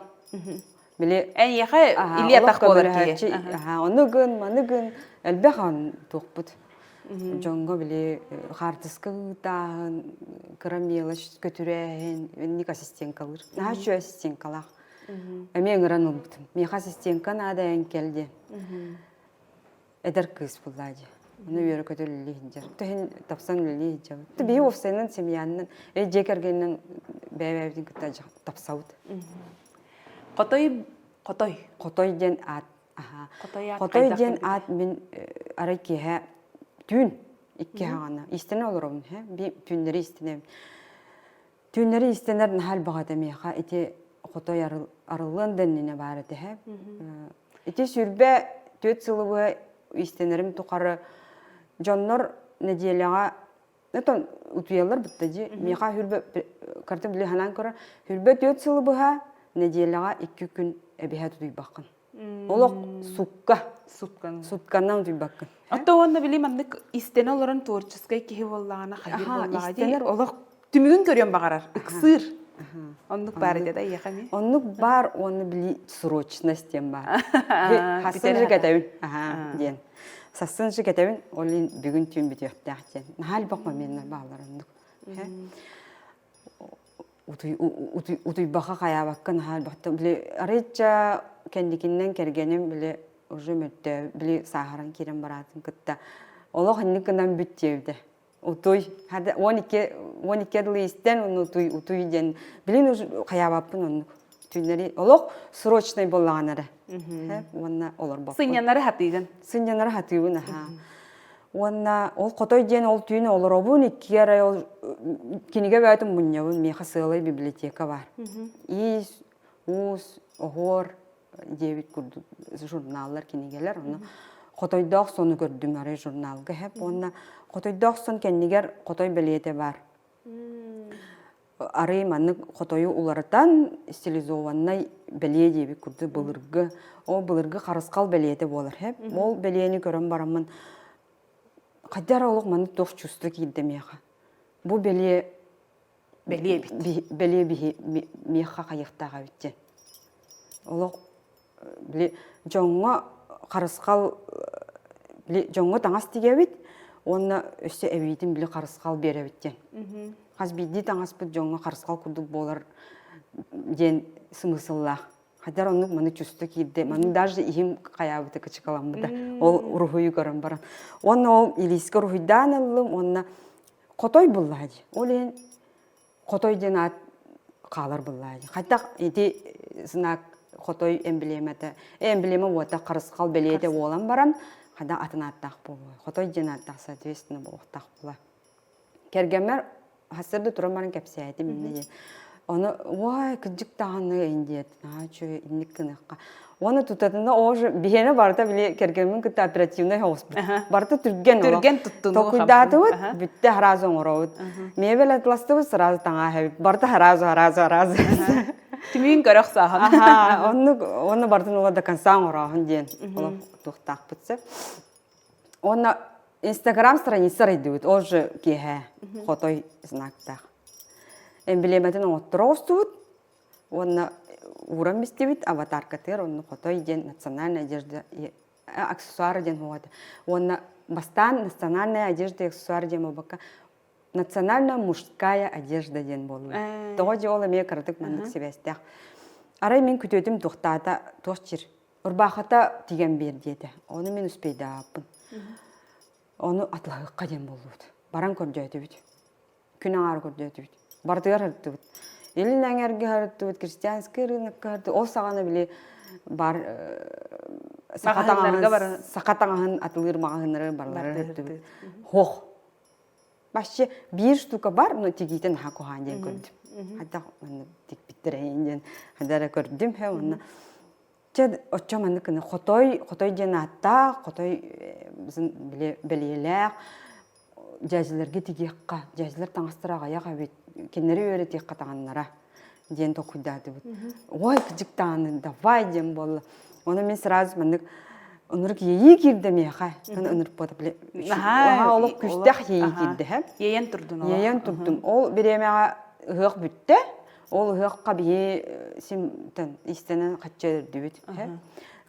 Били Эйиэхэ илии атах буолар киһи. Аха, ону гын, маны гын элбэх он туохпут. Дьоҥҥо били хаартыска ыытааһын, кыра мелочь көтүрээһин, инник ассистенткалыыр. Наһаа үчүгэй ассистенткалаах. Эмиэ ыҥыран ылбытым. Миэхэ ассистентка наада эн кэл диэн. Эдэр кыыс буллаа дии. Ону үөрэ-көтө үлэлии сылдьар. Төһүн тапсан үлэлии сылдьабыт. Биһи уопсайынан семьянан, дьиэ кэргэнинэн бэйэ-бэйэбитин кытта тапсабыт. Хотой хотой. Хотой диэн аат. Аха. Хотой диэн аат мин арай киэһэ түүн икки хаҕана истэнэ олоробун би түүннэри истэнэбин. Түүннэри истэнэр наһаа элбэх этэ миэхэ ити хотой арыллыан да иннинэ баар этэ һэ. Ити 24 сылы быһа истэнэрим тухары дьоннор нэдиэлэҕэ Отон утуйаллар бытта дии. Миэхэ хүрбэ карта били ханаан көрөр. Хүрбэ түөрт сылы быһа нэдиэлэҕэ икки күн эбиһэ тутуйбаккын. Олох сукка. Сутканан. Сутканан утуйбаккын. Отто уонна били маннык истэнэ олорон творческай киһи буоллаҕына хайыр буоллаҕа дии. Олох түмүгүн көрүөн баҕарар. Ыксыыр. Оннук баар этэ да эйиэхэ эмиэ? Оннук баар уонна били срочность диэн баар. Хассын же кэтэбин. Аха диэн. Сассын же кэтэбин, ол иһин бүгүн түүн бүтүөхтээх диэн. Наһаа элбэх моменнар бааллар оннук. Утуйбаха хайаабакка наһаа элбэхтэ. Били арыйча кэнникиннэн кэргэним били уже мөлтөө били сааһыран киирэн бараатын кытта олох инник гынан бүт диэбитэ. Утуй. 12 12 дылы истэн уну утуй утуй диэн билин уже хайаабаппын оннук. Түүннэри олох срочный буоллаҕына эрэ. Уонна олорбоппун. Сынньанары хатыыгын. Сынньанары хатыыбын аха. Уонна ол хотой диэн ол түүн олоробун икки арай ол кинигэ бөтүн мунньабын миэхэ сыалай библиотека бар. Иис, уус, оһуор диэбит курдук журналлар, кинигэлэр. Ону хотойдоох сону көрдүм арай журналга хэп. Уонна хотойдоох сон кэннигэр хотой бэлиэтэ бар. Арый маннык хотойу уларытан стилизованнай бэлиэ диэбит курдук былыргы ол былыргы харысхал бэлиэтэ буолар хэп. Ол бэлиэни көрөн бараммын хайда эрэ олох маннык туох чувство киирдэ миэхэ. Бу бэлиэ Бэлиэ эбит. Бэлиэ биһи миэхэ хайыахтаах эбит диэн. Олох били дьоҥҥо харысхал били дьоҥҥо таҥас тигэбит уонна өссө эбиитин били харысхал биэрэбит диэн. Хас биирдии таҥаспыт дьоҥҥо харысхал курдук буолар диэн смысллаах. Хайдар оннук маны чувство киирдэ. Маны даже иһим хайаабыта кычыкаламмыта. Ол уруһуйу көрөн баран. Уонна ол илиискэ уруһуйдаан ыллым уонна Хотой буллаа дии. Ол иһин хотой диэн аат хаалар буллаа дии. Хайдах ити знак хотой эмблемата, эмблема уота харысхал бэлиэтэ буолан баран, хайдах атын ааттаах буолуой. Хотой диэн ааттаах соответственно буолуохтаах була. Кэргэммэр хасырда туран баран кэпсээтим иннэ диэн. Ону уай кырдьык даҕаны ин диэт наһаа үчүгэй инник гыныахха. Уонна тутатына уже биһиэнэ барыта били кэргэммин кытта оперативнай соҕуспут. Барыта түргэн Түргэн туттунуу Толкуйдаатыбыт, бүттэ сразу оҥоробут. Мебель атластыбыт, сразу таҥаа Барыта сразу, сразу, сразу. Түмүн көрөх сааһын. Аха, оннук, уонна барытын ула до конца оҥорооһун диэн олох туохтаахпыт сөп. Уонна Инстаграм страница арыйдыбыт, ол же киэһэ хотой знактаах. Эмблематын оҥотторо оҕустубут уонна ууран бистибит аватаркатыгар онно хотой диэн национальная одежда аксессуары диэн хуоҕа уонна бастаан национальная одежда и аксессуары диэн буолбакка национальная мужская одежда диэн буолла. Тоҕо дьэ ол эмиэ кыратык маннык сибээстээх. Арай мин күтүөтүм туохтаата туох чир ырбаахата тигэн биэр диэтэ. Ону мин успейдааппын. Ону атылаһыахха диэн буоллубут. Баран көрдөөтүбүт. Күн аҥаары көрдөөтүбүт. Барытыгар һырыттыбыт. Илин эҥэргэ һырыттыбыт, крестьянский рынокка һырыттыбыт. Ол саҕана били бар саха таҥаһын, саха таҥаһын атылыыр маҕаһыыннары барылары һырыттыбыт. Хох. Вообще биир штука бар, но тигиитэ наһаа куһаҕан диэн көрдүм. Хайдах маннык тикпиттэр эйин диэн хайда эрэ көрдүм һэ уонна чэ оччо маннык гына хотой хотой диэн ааттаах хотой били бэлиэлээх дьээдьилэргэ тигиэххэ дьээдьилэр таҥастара аҕыйах эбит кинилэри үөрэтиэххэ таҥаннара диэн толкуйдаатыбыт. Ой, кыдьык даҕаны, давай диэн буолла. Ону мин сразу маннык ынырык иэйии киирдэ миэхэ. Ынырык буолта били наһаа олох күүстээх иэйии киирдэ һэ. Иэйэн турдун. Иэйэн турдум. Ол бириэмэҕэ ыһыах бүттэ. Ол ыһыахха биһи симтэн истэнэн хачча өлөрдүбүт.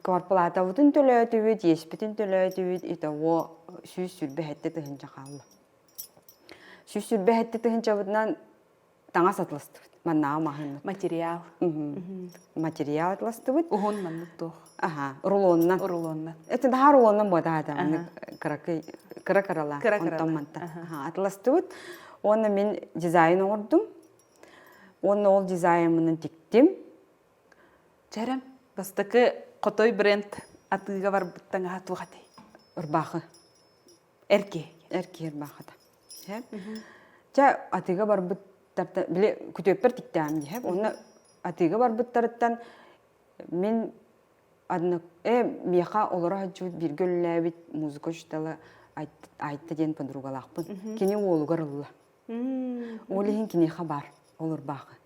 Кварплатабытын төлөөтүбүт, иэспитин төлөөтүбүт, итого 127 тыһыынча хаалла. 127 тыһыынчабытынан таҥас атластыбыт. Маннааҕы маһыннык. Материал. Материал атластыбыт. Уһун маннык туох. Аха, рулоннан. Рулоннан. Это наһаа рулоннан буотаата. Маннык кыракый кыра кыралаа. Онтон мантан. Атластыбыт. Уонна мин дизайн оҥордум. Уонна ол дизайнмынан тиктим. Чэрэм, бастакы Хотой бренд атыыга барбыт таҥаһа туох этэй? Ырбаахы. Эр киһи. Эр киһи ырбаахыта. Чэ, атыыга барбыттартан, били күтүөппэр тиктэҕим дии, Онно атыыга барбыттарыттан мин миэхэ олоро сылдьыбыт бииргэ үлэлээбит музыка учуутала Айта диэн подругалаахпын. Кини уолугар ылла. Ол иһин киниэхэ баар ол ырбаахы.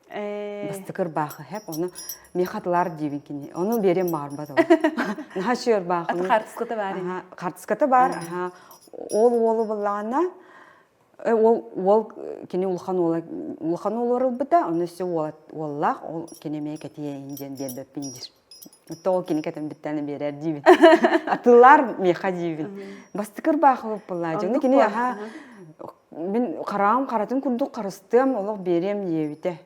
Бастакы ырбаахы хэп ону миэхэ атылаар диибин кини. Ону биэриэм баҕарбат ол. Наһаа үчүгэй ырбаахыны. Хаартыската баар ини. Хаартыската баар. Ол уолу буллаҕына ол уол кини улахан уола улахан уолу ылбыта, ону өссө уоллаах ол кини эмиэ кэтиэйин диэн биэрбэппин диир. Тоҕо кини кэтэн бүттээн биэрэр диибин. Атыллар миэхэ диибин. Бастакы ырбаахы буоллаа. Дьону кини аха мин хараҕым харатын курдук харыстыам, олох биэриэм диэбитэ.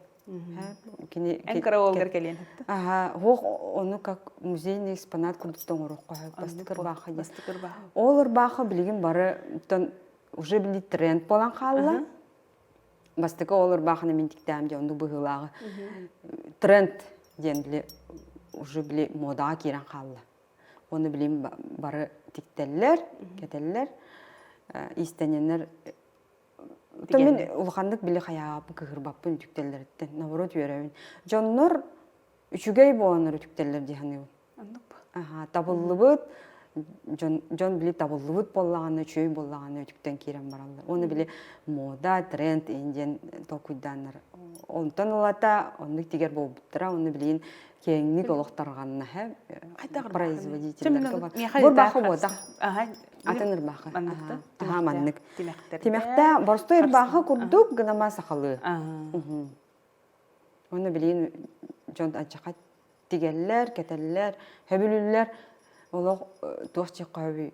Кини Эн кыра уолгар кэлиэн Аха, ох ону как музейный экспонат курдук тоҥоруохха сөп. Бастакы ырбаахы диэн. Ол ырбаахы билигин бары уже били тренд буолан хаалла. Бастакы ол ырбаахыны мин тиктээм дьэ оннук быһыылааҕы тренд диэн били уже били модаҕа киирэн хаалла. Уонна билим бары тиктэллэр, кэтэллэр, иистэнньэннэр мин улаханнык били хайаабын кыһырбаппын үтүктэллэриттэн, наоборот үөрэбин. Дьоннор үчүгэй буоланнар үтүктэллэр дии саныыбын. Аха, табыллыбыт дьон, дьон били табыллыбыт буоллаҕына, үчүгэй буоллаҕына үтүктэн киирэн бараллар. Уонна били мода, тренд иһин диэн толкуйдааннар. Онтон ылата оннук тигэр буолбуттара, уонна билигин киэҥник олох тарҕанна производительлэргэ бар. Бурбаха буотах. Атын ырбаха. Аха, маннык. Тимэхтэ боростой ырбаха курдук гынама сахалыы. Уонна билигин дьон аччаха тигэллэр, кэтэллэр, сөбүлүүллэр. Олох туох диэххэ сөбүй?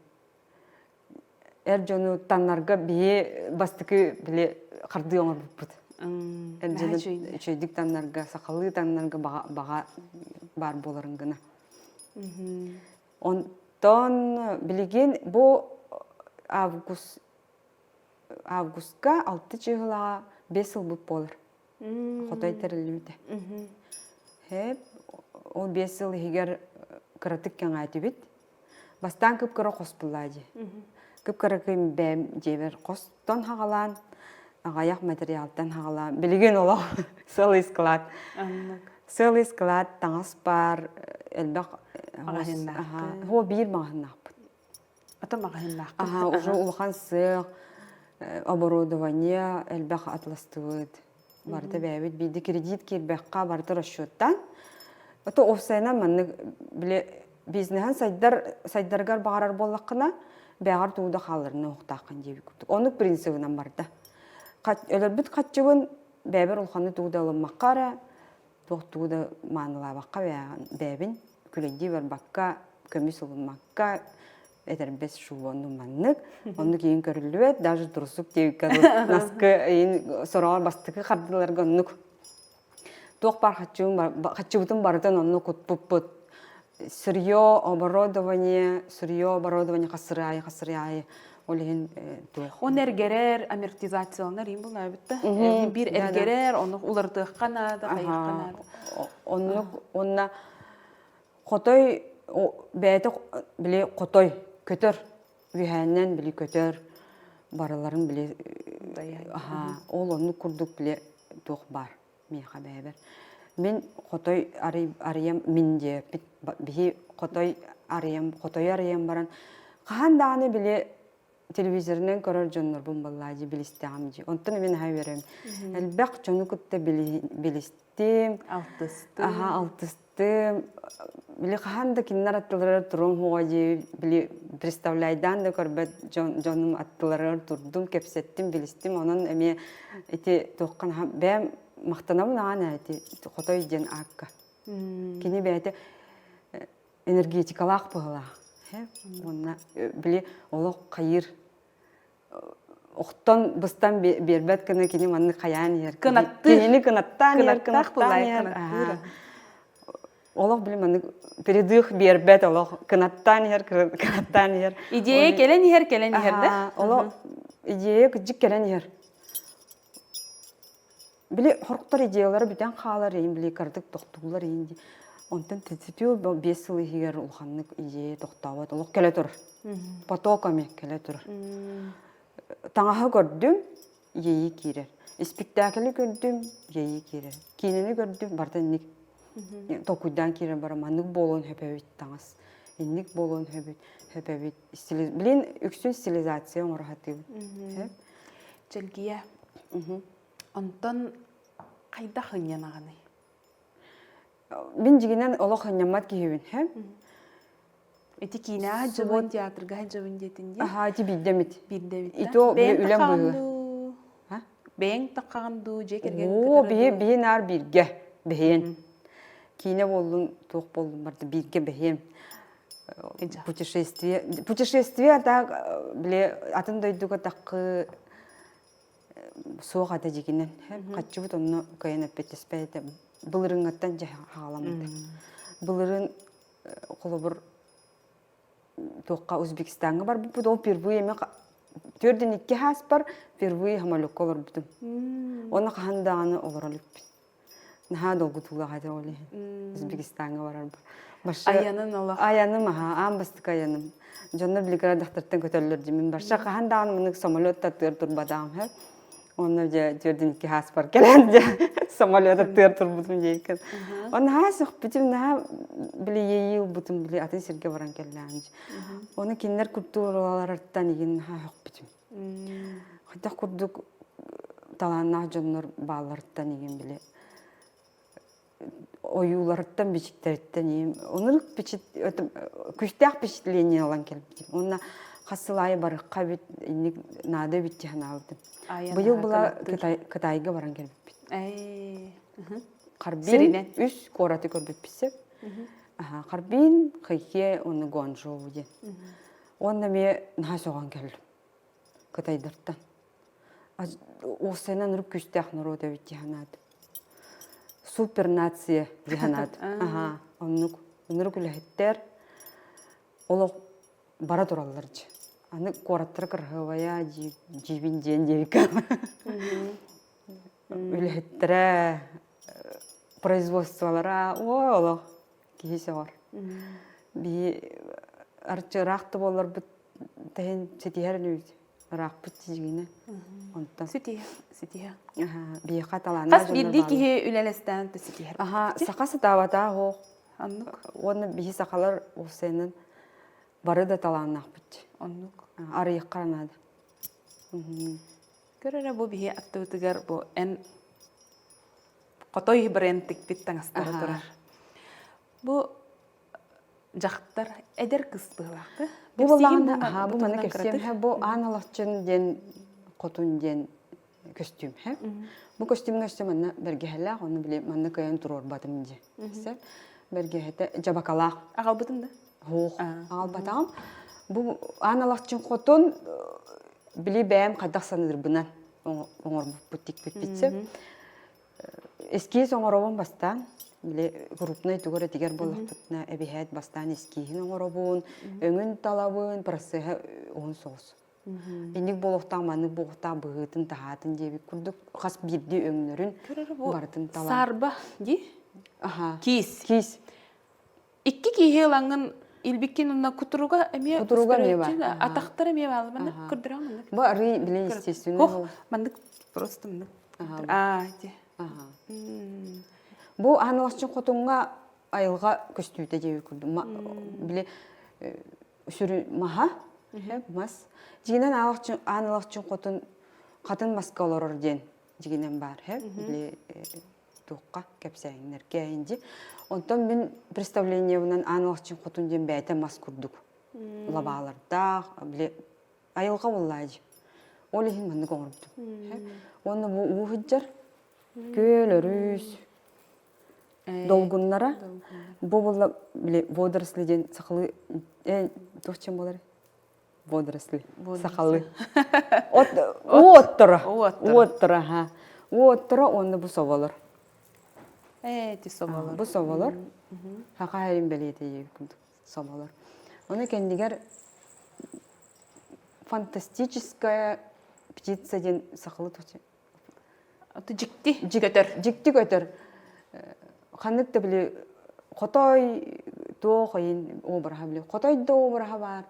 Эр дьону таннарга биһи бастакы били хардыы оҥорбуппут. Эр дьону үчүгэйдик таннарга, сахалыы таннарга баҕа баар буоларын гына. Онтон билигин бу август августка алты чыһылаҕа 5 сылбыт буолар. Хотой тэриллибитэ. Хэп, ол 5 сыл иһигэр кыратык кэҥээтибит. Бастаан кып-кыра хос буллаа дии. Кып-кыракый бэйэм дьиэбэр хостон хаҕалаан, аҕыйах материалтан хаҕалаан, билигин олох целый склад. Целый склад таҥас баар, элбэх Хо биир маҕаһыннаахпыт. Ата маҕаһыыннаахпыт. Аха, уже улахан сыах, оборудование элбэх атластыбыт. Барыта бэйэбит биирдэ кредит киирбэххэ барыта расчеттан. Ото офсайынан маннык били бизнеһин сайдар сайдарыгар баҕарар буоллаххына бэҕэр тугу да хаалларына уохтааххын диэбит курдук. Оннук принцибынан барда. Өлөрбүт хаччыбын бэйэбэр улаханнык тугу да ылыммакка эрэ туох тугу да маанылаабакка бэйэбин күлэйдии барбакка көмүс ылыммакка этэрбэс шубону маннык оннук иин көрүллүбэт даже турсук диэбиккэ наскы иин сороҕор бастакы хардыларга оннук туох баар хаччыбытын барытын онно кутпуппут сырье оборудование сырье оборудование хасыры хасыры ол иһин туох Он эргэрэр амортизацияланар иин булаабыт да биир эргэрэр ону уларытыахха наада хайыахха наада оннук уонна хотой бэйэтэ били хотой көтөр үөһээннэн били көтөр барыларын били ол оннук курдук били туох баар. Миэхэ бэйэбэр. Мин хотой арыйам мин диэппит биһи хотой арыйам хотойу арыйан баран хаһан даҕаны били телевизорынан көрөр дьоннорбун баллаа дии билистэҕим дии. Онтон мин аһа үөрэм. Элбэх дьону кытта билистим. Алтыстым. Аха, алтыстым. Били хаһан да кинилэр аттыларыгар туруом хуоҕа дии били представляйдаан да көрбөт дьонум аттыларыгар турдум, кэпсэттим, билистим. Онон эмиэ ити туоххан бэйэм махтанабын аҕан ээ ити хотой диэн аакка. Кини бэйэтэ энергетикалаах быһыылаах. Уонна били олох хайыыр охтон быстан биэрбэт гына кини маннык хайаан иһэр. Кынаттыыр. Кинини кынаттаан иһэр, кынаттаан иһэр. Олох били маннык передых биэрбэт олох кынаттаан иһэр, кынаттаан иһэр. Идея кэлэн иһэр, кэлэн иһэр да? Олох идея кыдьык кэлэн иһэр. Били хорктор идеялара бүтэн хаалар иһин, били кырдык тохтууллар иһин дии. Онтон тититүү 5 сыл иһигэр улаханнык идея тохтообот, олох кэлэ турар. Потоками кэлэ турар. Таҥаһы көрдүм, иэйии киирэр. Испиктээкили көрдүм, иэйии киирэр. Киинэни көрдүм, барыта инник толкуйдаан киирэн баран маннык буолуон сөп эбит таҥас. Инник буолуон сөп сөп эбит. Блин, үксүн стилизация оҥоро сатыыбын. Чэлгийэ. Онтон хайдах ынньанаҕыный? Мин дьигинэн олох ынньаммат киһибин, һэ? Ити киинэҕэ дьыбын, театрга дьыбын диэтин дии. Аһаа, ити биирдэ эмит. Биирдэ эбит. Ито били үлэм быһыы. Бэйэҥ таххаҕын дуу, дьиэ кэргэн Оо, биһи биһи наар бииргэ бэһиэн. Киинэ буоллун, туох буоллун барда бииргэ бэһиэн. Путешествие, путешествие так били атын дойдуга таккы суох этэ дьигинэн. Хаччыбыт онно кыайан эппиэттэспэт этэ. Былырыҥҥаттан дьэ хаҕаламмыта. Былырыын холобур туохха Узбекистаҥҥа барбыппыт, ол впервые эмэ төрдүн икки хааспар впервые самолекка олорбутум. Уонна хаһан даҕаны олоро иликпин. Наһаа долгутуулаах этэ ол иһин. Узбекистаҥҥа барарбар. Барша Айанын олох. Айаным аһаа, аан бастакы айаным. Дьоннор билигин дьахтартан көтөллөр дии. Барша хаһан даҕаны маннык самолет тыар турбатаҕым һэ. Онно дьэ төрдүн икки хааспар кэлэн дьэ самолет тыар турбутум диэкин. Онно наһаа сөхпүтүм, наһаа били иэйии ылбытым, били атын сиргэ баран кэллэҕим. Оны кинилэр культураларыттан игин наһаа сөхпүтүм. Хайдах курдук талааннаах дьоннор баалларыттан игин били ойууларыттан бичиктэриттэн ийэм оннук күүстээх впечатление ылан кэлбитим уонна хас сыл аайы барыахха эбит инник наада эбит дии санаабытым быйыл была Кытайга баран кэлбиппит Харбин үс куораты көрбүппүт сөп Харбин Хэйхе уонна Гуанчжоу диэн уонна эмиэ наһаа сөҕөн кэллим Кытайдартан Уопсайынан урут күүстээх норуот эбит дии санаатым. Супернация дии санаатым. Аһаа, оннук. Оннук үлэһиттэр олох бара тураллар дьэ. Аны куораттара кыраһыабайа дьиибин диэн диэбиккэ үлэһиттэрэ, производстволара, ой олох киһи сөҕөр. Биһи арчы ыраах да буолларбыт тэһин ситиһэр инибит. Ыраахпыт дьиҥинэ. Онтон Ситиһэ, ситиһэ. Биһиэхэ талааннаах Хас биирдии киһи үлэлэстээн да ситиһэр. Аха, саха сатаабатаа оһох. Оннук. Уонна биһи сахалар уопсайынан бары да талааннаахпыт. Оннук. Арыйыахха наада. Көр эрэ бу биһи аттыбытыгар бу эн хотой бренд тикпит таҥастара турар. Бу дьахтар эдэр кыс быһыылаах да? Бу балаҕан аһаа бу маны кэпсиэм бу аан алахчын диэн хотун диэн көстүүм һэ. Бу көстүүмҥэ өссө манна бэргэһэлээх, ону били манна кыайан туруорбатым дии. Бэргэһэтэ дьабакалаах. Аҕалбытын да? Суох, аҕалбатаҕым. Бу аан алахчын хотун били бэйэм хайдах саныырбынан оҥорбуппут тикпиппит сөп. Эскиз оҥоробун бастаан, били крупнай тугу эрэ тигэр буоллахпытына эбиһээт бастаан эскииһин оҥоробун, өҥүн талабын, процеһа уһун соҕус. Инник буолуохтаах, маннык буолуохтаах быһыытын, таһаатын диэбит курдук хас биирдии өҥнөрүн барытын талан. Саарба дии? Аха. Киис. Киис. Икки киһи ылаҥҥын илбиккин уонна кутуруга эмиэ Кутуруга эмиэ баар. Атахтар эмиэ бааллар. Маннык көрдөрөҕүн маннык. Бу арый били естественно. Ох, маннык просто маннык. Аа, ити. Бу Аналасчын хотуҥҥа айылҕа көстүүтэ диэби курдук. Били сүрүн маһа, мас. Дьигинэн Аналасчын хотун хатын маска олорор диэн дьигинэн баар. Били туохха кэпсээҥнэргэ инди. Онтон мин представлениебынан Аналасчын хотун диэн бэйэтэ мас курдук лабаалардаах, били айылҕа буоллаа дии. Ол иһин маннык оҥорбутум. Уонна бу уу сылдьар күөл, өрүс, долгуннара бу буолла били водоросли диэн сахалыы туох чем буолар водоросли сахалыы от уу отторо уу отторо аха уу отторо уонна бу соболор Эти соболор бу соболор хаха хэрин бэлиэтэ курдук соболор ону кэннигэр фантастическая птица диэн сахалыы Дьикти көтөр. Дьикти көтөр. Ханнык да били хотой туох ыйын обраһа били хотой да обраһа баар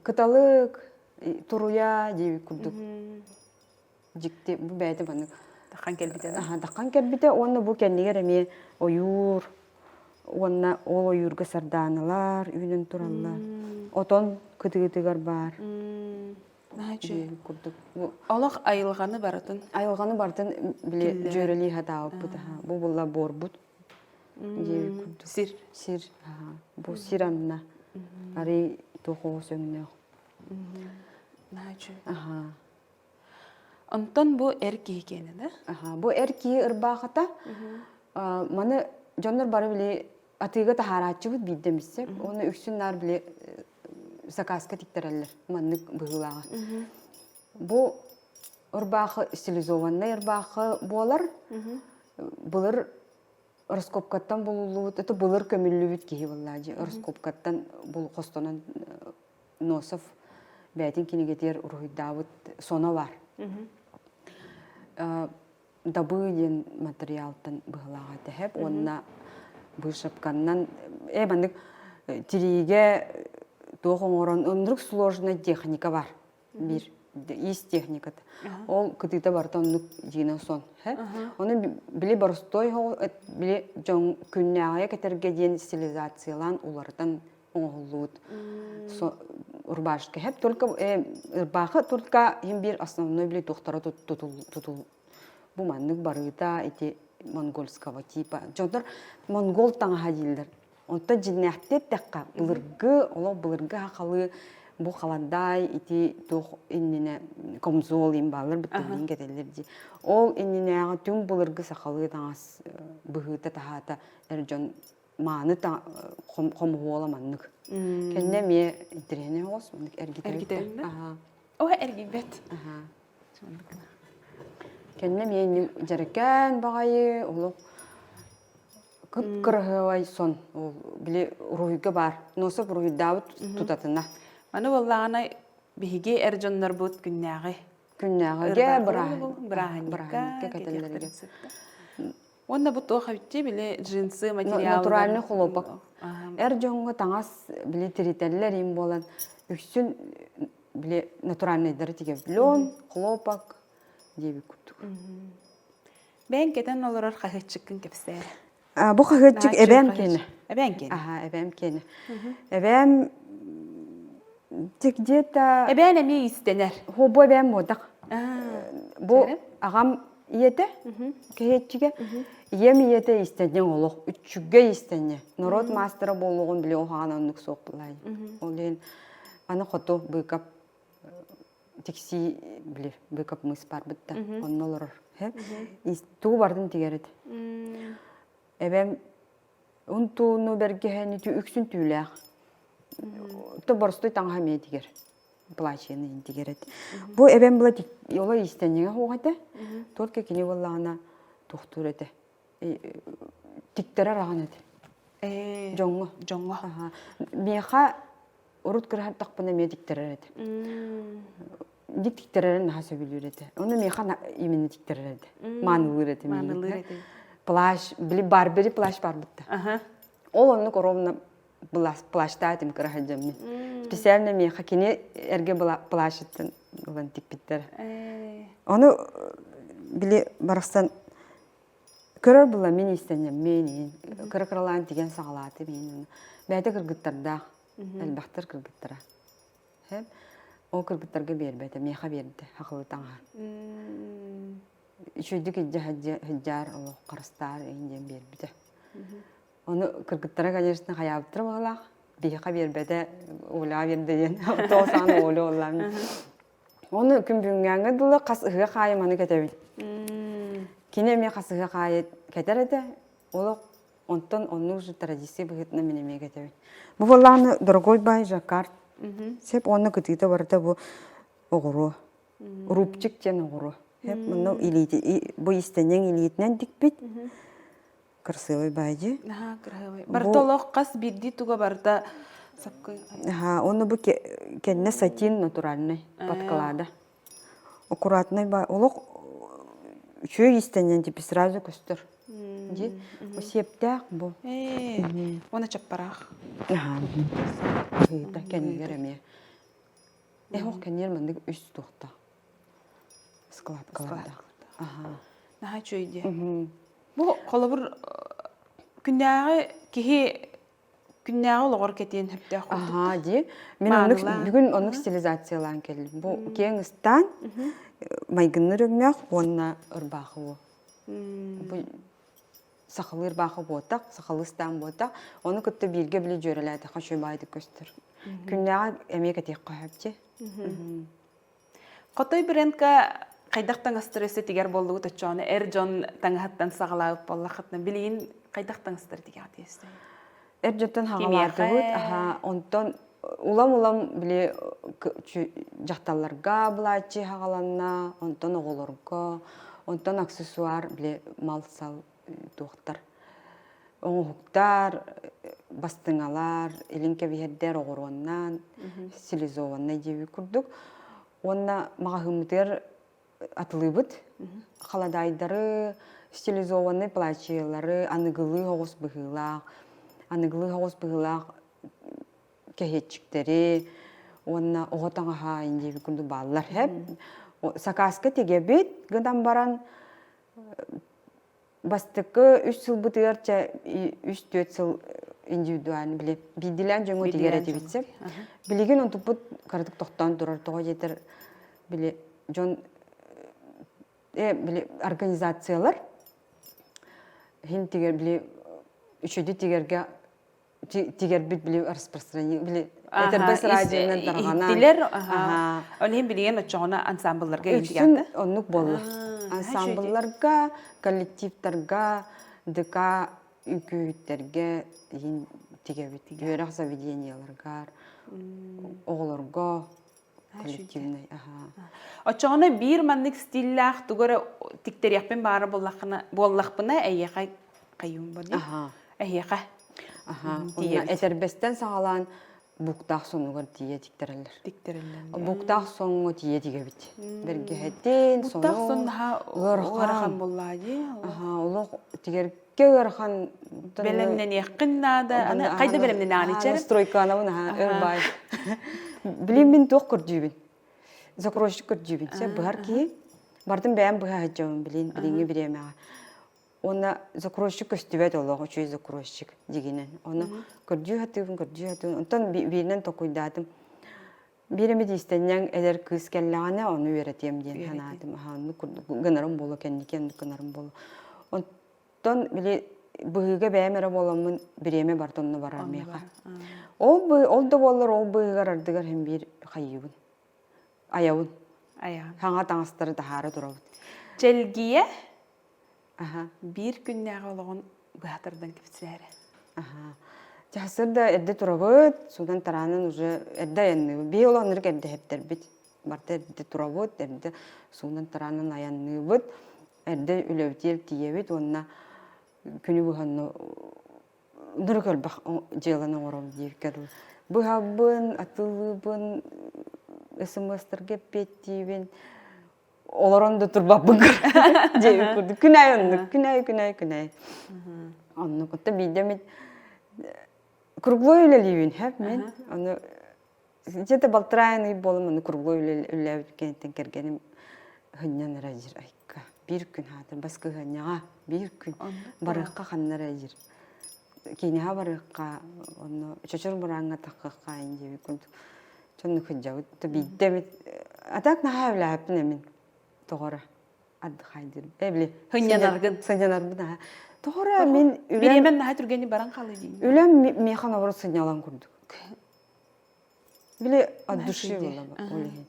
кыталык туруйа диэбит курдук дьикти бу бэйэтэ маннык даххан кэлбитэ даххан кэлбитэ уонна бу кэннигэр эмиэ ойуур уонна ол ойуурга сардааналар үүнэн тураллар отон кытыытыгар баар Наһаа курдук. Олох айылҕаны барытын. Айылҕаны барытын били дьүөрэлии сатаабыппыт бу булла буорбут диэбит курдук. Сир. Сир. Бу сир анна. Арый туох оҕус өҥнөөх. Наһаа үчүгэй. Онтон бу эр киһи киэнэ да? Бу эр киһи ырбаахыта. Маны дьоннор бары били атыыга таһаарааччыбыт биирдэ эмиссэ. Уонна үксүн наар били заказка тиктэрэллэр маннык быһыылааҕа. Бу ырбаахы стилизованнай ырбаахы буолар. Былыр раскопкаттан булуллубут, это былыр көмүллүбүт киһи буоллаа дии. Раскопкаттан бул хостонон Носов бэйэтин кинигэтигэр уруһуйдаабыт соно бар. Дабыы диэн матырыйаалтан быһылааҕа тэһэп уонна быышапканнан э маннык тириигэ туох оҥорон оннук сложная техника бар биир иис техниката ол кытыыта барыта оннук дьиинэ сон ону били боростой били дьон күннээҕи кэтэргэ диэн стилизациялаан уларытан оҥоһуллубут рубашка хэп только ырбаахы только иһин биир основной били туохтара тутул бу маннык барыыта ити монгольского типа дьоннор монгол таҥаһа дииллэр онтон дьиннээхтии эттэххэ былыргы олох былыргы хахалы бу халандаай ити туох иннинэ комзол им бааллар быттыллыын кэтэллэр дии ол иннинээҕи түҥ былыргы сахалыы таҥас быһыыта таһаата эр дьон мааны хомуһуола маннык. Кэннэ эмиэ интэриэһинэй оҕус маннык эргитэрин. О, эргийбэт. Кэннэ эмиэ дьэрэкээн баҕайы олох кып-кыраһыабай сон ол били уруһуйга баар. Носов уруһуйдаабыт тутатына. Маны буоллаҕына биһиги эр дьоннорбут күннээҕи күннээҕигэ бырааһынньыкка кэтэллэригэр. Уонна бу туох эбитий били джинсы материаллар натуральный хлопок. Эр дьоҥҥо таҥас били тиритэллэр им буолан үксүн били натуральныйдары тигэбит. Лен, хлопок диэбит курдук. Бэйэҥ кэтэн олорор хаһыаччыккын кэпсээ. Бу хаһыаччык эбээм киэнэ. Эбээм киэнэ. Аха, эбээм киэнэ. Эбээм где-то Эбээн эмиэ иистэнэр. Бу эбээм буотах. Бу аҕам ийэтэ кэһиэччигэ ийэм ийэтэ иистэнньэҥ олох үчүгэй иистэнньэ норуот маастара буолуоҕун били оһаҕан оннук суох булаай ол иһин аны хоту быыкап тиксии били быыкап мыс барбыт да онно олорор тугу бардын тигэр этэ эбэм унтууну бэргэһэни үксүн түүлээх то боростуой таҥаһа эмиэ тигэр плачены тигэр этэ. Бу эбэм была оло иистэнньэҥэ суох этэ. Только кини буоллаҕына тохтуур этэ. Тиктэрэр аҕан этэ. Дьоҥҥо. Дьоҥҥо. Миэхэ урут кыраһардахпына эмиэ тиктэрэр этэ. Дик тиктэрэрин наһаа сөбүлүүр этэ. Ону миэхэ именно тиктэрэр этэ. Маанылыыр этэ. Маанылыыр этэ. Плащ, били барбери плащ барбытта. Ол оннук ровно плащтаатым кыра сылдьаммын. Специально миэхэ кини эргэ плащыттан ылан тикпиттэр. Ону били барахсан. Көрөр була мин иистэннэммин иин кыра-кыралаан тигэн саҕалаатым иин бэйэтэ кыргыттардаах элбэхтэр кыргыттара ол кыргыттарга биэрбэтэ миэхэ биэрдэ хахылы таҥаһа үчүгэйдик илдьэ сылдьаар олох харыстаар иин диэн биэрбитэ ону кыргыттара конечно хайаабыттара баҕалаах биһиэхэ биэрбэтэ Оляҕа биэрдэ диэн тоҕо саҕана Оля буоллаҕым Ону күн бүгүҥҥээҥҥэ дылы хас ыһыах аайы маны кэтэбин. Кини эмиэ хас ыһыах аайы кэтэр этэ. Олох онтон оннук же традиция быһыытынан мин эмиэ кэтэбин. Бу буоллаҕына дорогой бай жаккард. Сеп уонна кытыыта барыта бу оҕуруо. Рубчик диэн оҕуруо. Хеп мунну илиити бу истэнньэҥ илиитинэн тикпит. Красивый баайдьы. Наһаа красивый. Барыта олох хас биирдии туга барыта сапкы. Аха, оны бу кэннэ сатин натуральный подклада. Аккуратный ба олох үчүгэй истэнньэн типа сразу көстөр. Ди сиэптээх бу. Ээ, уона чаппараах. Аха. Ыйыта кэннигэр эмиэ. Эхох кэннигэр маннык үс туохта. Складкалардаах. Аха. Наһаа үчүгэй дии. Бу холобур күннээҕи киһи күннээҕи олоҕор кэтиэн сөптөөх курдук. Аһаа дии. Мин оннук бүгүн оннук стилизациялаан кэллим. Бу киэҥ ыстаан майгынныр өҥнөөх уонна ырбаахы бу. Бу сахалыы ырбаахы буотах, сахалыы ыстаан буотах. Ону кытта бииргэ били дьүөрэлээтэххэ үчүгэй баайдык көстөр. Күннээҕи эмиэ кэтиэххэ сөп дии. Хотой брендка хайдах таҥастар өссө тигэр буоллугут оччоҕуна эр дьон таҥаһыттан саҕалаабыт буоллаххытына билигин хайдах таҥастар тигэҕит иэстэй? Эр дьонтон хаҕалаатыбыт, аха, онтон улам-улам били дьахталларга былааччы хаҕаланна, онтон оҕолорго, онтон аксессуар били мал-сал туохтар оҥоһуктар, бастыҥалар, илин кэбиһэрдэр оҕуруоннан, стилизованнай диэбит курдук. Уонна маҕаһыыммытыгар атылыыбыт. Халадаайдары, стилизованный платьелары, аныгылыы оҕус быһыылаах, аныгылыы оҕус быһыылаах кэһиэччиктэри уонна оҕо таҥаһа диэбит курдук бааллар. Сакааска тигэбит гынан баран Бастакы үс сылбытыгар чэ үс-түөрт сыл индивидуально били биирдилээн дьоҥҥо тигэр этибит сөп. Билигин онтуппут кыратык тохтоон турар тоҕо диэтэр били дьон били организациялар иһин тигэр били үчүгэй тигэргэ тигэрбит били распространение били этэрбэс радионан тарҕанан иһиттилэр ол иһин билигин оччоҕуна ансамблларга үксүн оннук буолла ансамблларга коллективтарга ДК үҥкүүһүттэргэ иһин тигэбит үөрэх заведениеларыгар оҕолорго коллективный Оччоҕуна биир маннык стиллээх тугу эрэ тиктэриэхпин баара буоллаххына буоллахпына эйиэхэ хайыым бу дии эһиэхэ Аха. Этэрбэстэн саҕалаан буктаах сонугар тиийэ тиктэрэллэр. Тиктэрэллэр. Буктаах соҥҥо тиийэ тигэбит. Бэргэһэтин, Буктаах сон наһаа ыарахан буоллаа дии. Аха, олох тигэргэ ыарахан. Бэлэмнэниэххин наада. Аны хайда бэлэмнэнэҕин ичэр? Стройканабын аха, өр баай. Билин мин туох көрдүүбүн? Закройщик көрдүүбүн. Сэ быһар киһи. Бардым бэйэм быһа сылдьабын билин билиҥҥи бириэмэҕэ. Уонна закройщик көстүбэт олох үчүгэй закройщик дьигинэн. Ону көрдүү сатыыбын, көрдүү сатыыбын. Онтон бииринэн токуйдаатым. Биир эмит иистэнньэҥ эдэр кыыс кэллэҕинэ ону үөрэтиэм диэн санаатым. Аха, оннук курдук гынарым буолуо, кэнники оннук гынарым буолуо. Онтон били быһыыга бэйэм эрэ буоламмын бириэмэ барыта онно барар миэхэ. Ол ол да буоллар ол быыһыгар ардыгар син биир хайыыбын. Айабын. Айаҕын. Хаҥа таҥастары таһаара турабыт. Чэлгийэ Биир күннээҕи олоҕун быһа тардан кэпсээрэ. Чаһсыр да эрдэ турабыт, суунан тараанан уже эрдэ айанныыбыт. Биһи олооннору эрдэ эһэптэрбит. Барыта эрдэ турабыт, эрдэ суунан тараанан айанныыбыт, эрдэ үлэбитигэр тиийэбит уонна күнү быһа нырык элбэх дьыаланы оҥоробут диэбиккэ дылы. Быһабын, атылыыбын, смс-тарга эппиэттиибин, олорон да турбаппын диэбит курдук күн аайы оннук күн аайы күн аайы күн аайы оннук оттон биирдэ эмит круглой үлэлиибин хэп мин ону где-то балтараа ый буолан ону круглой үлэлээбит кэнниттэн кэргэним хынньан эрэ дьир айка. Биир күн хаатыр баскыһыанньаҕа биир күн барыахха ханна эрэ диир. Киинэҕэ барыахха, онно чочур мырааҥҥа таххыахха ин диэбит курдук. Дьонну кырдьабыт. Биирдэ эмит а так наһаа эбилээппин эмин тоҕо эрэ отдыхайдыыр. Э били Сынньанаргын. Сынньанарбын аха. Тоҕо эрэ мин үлэм Бириэмэн наһаа түргэнник баран хаалыы дии. Үлэм миэхэ наоборот сынньалаҥ курдук. Били от души буолла ол иһин.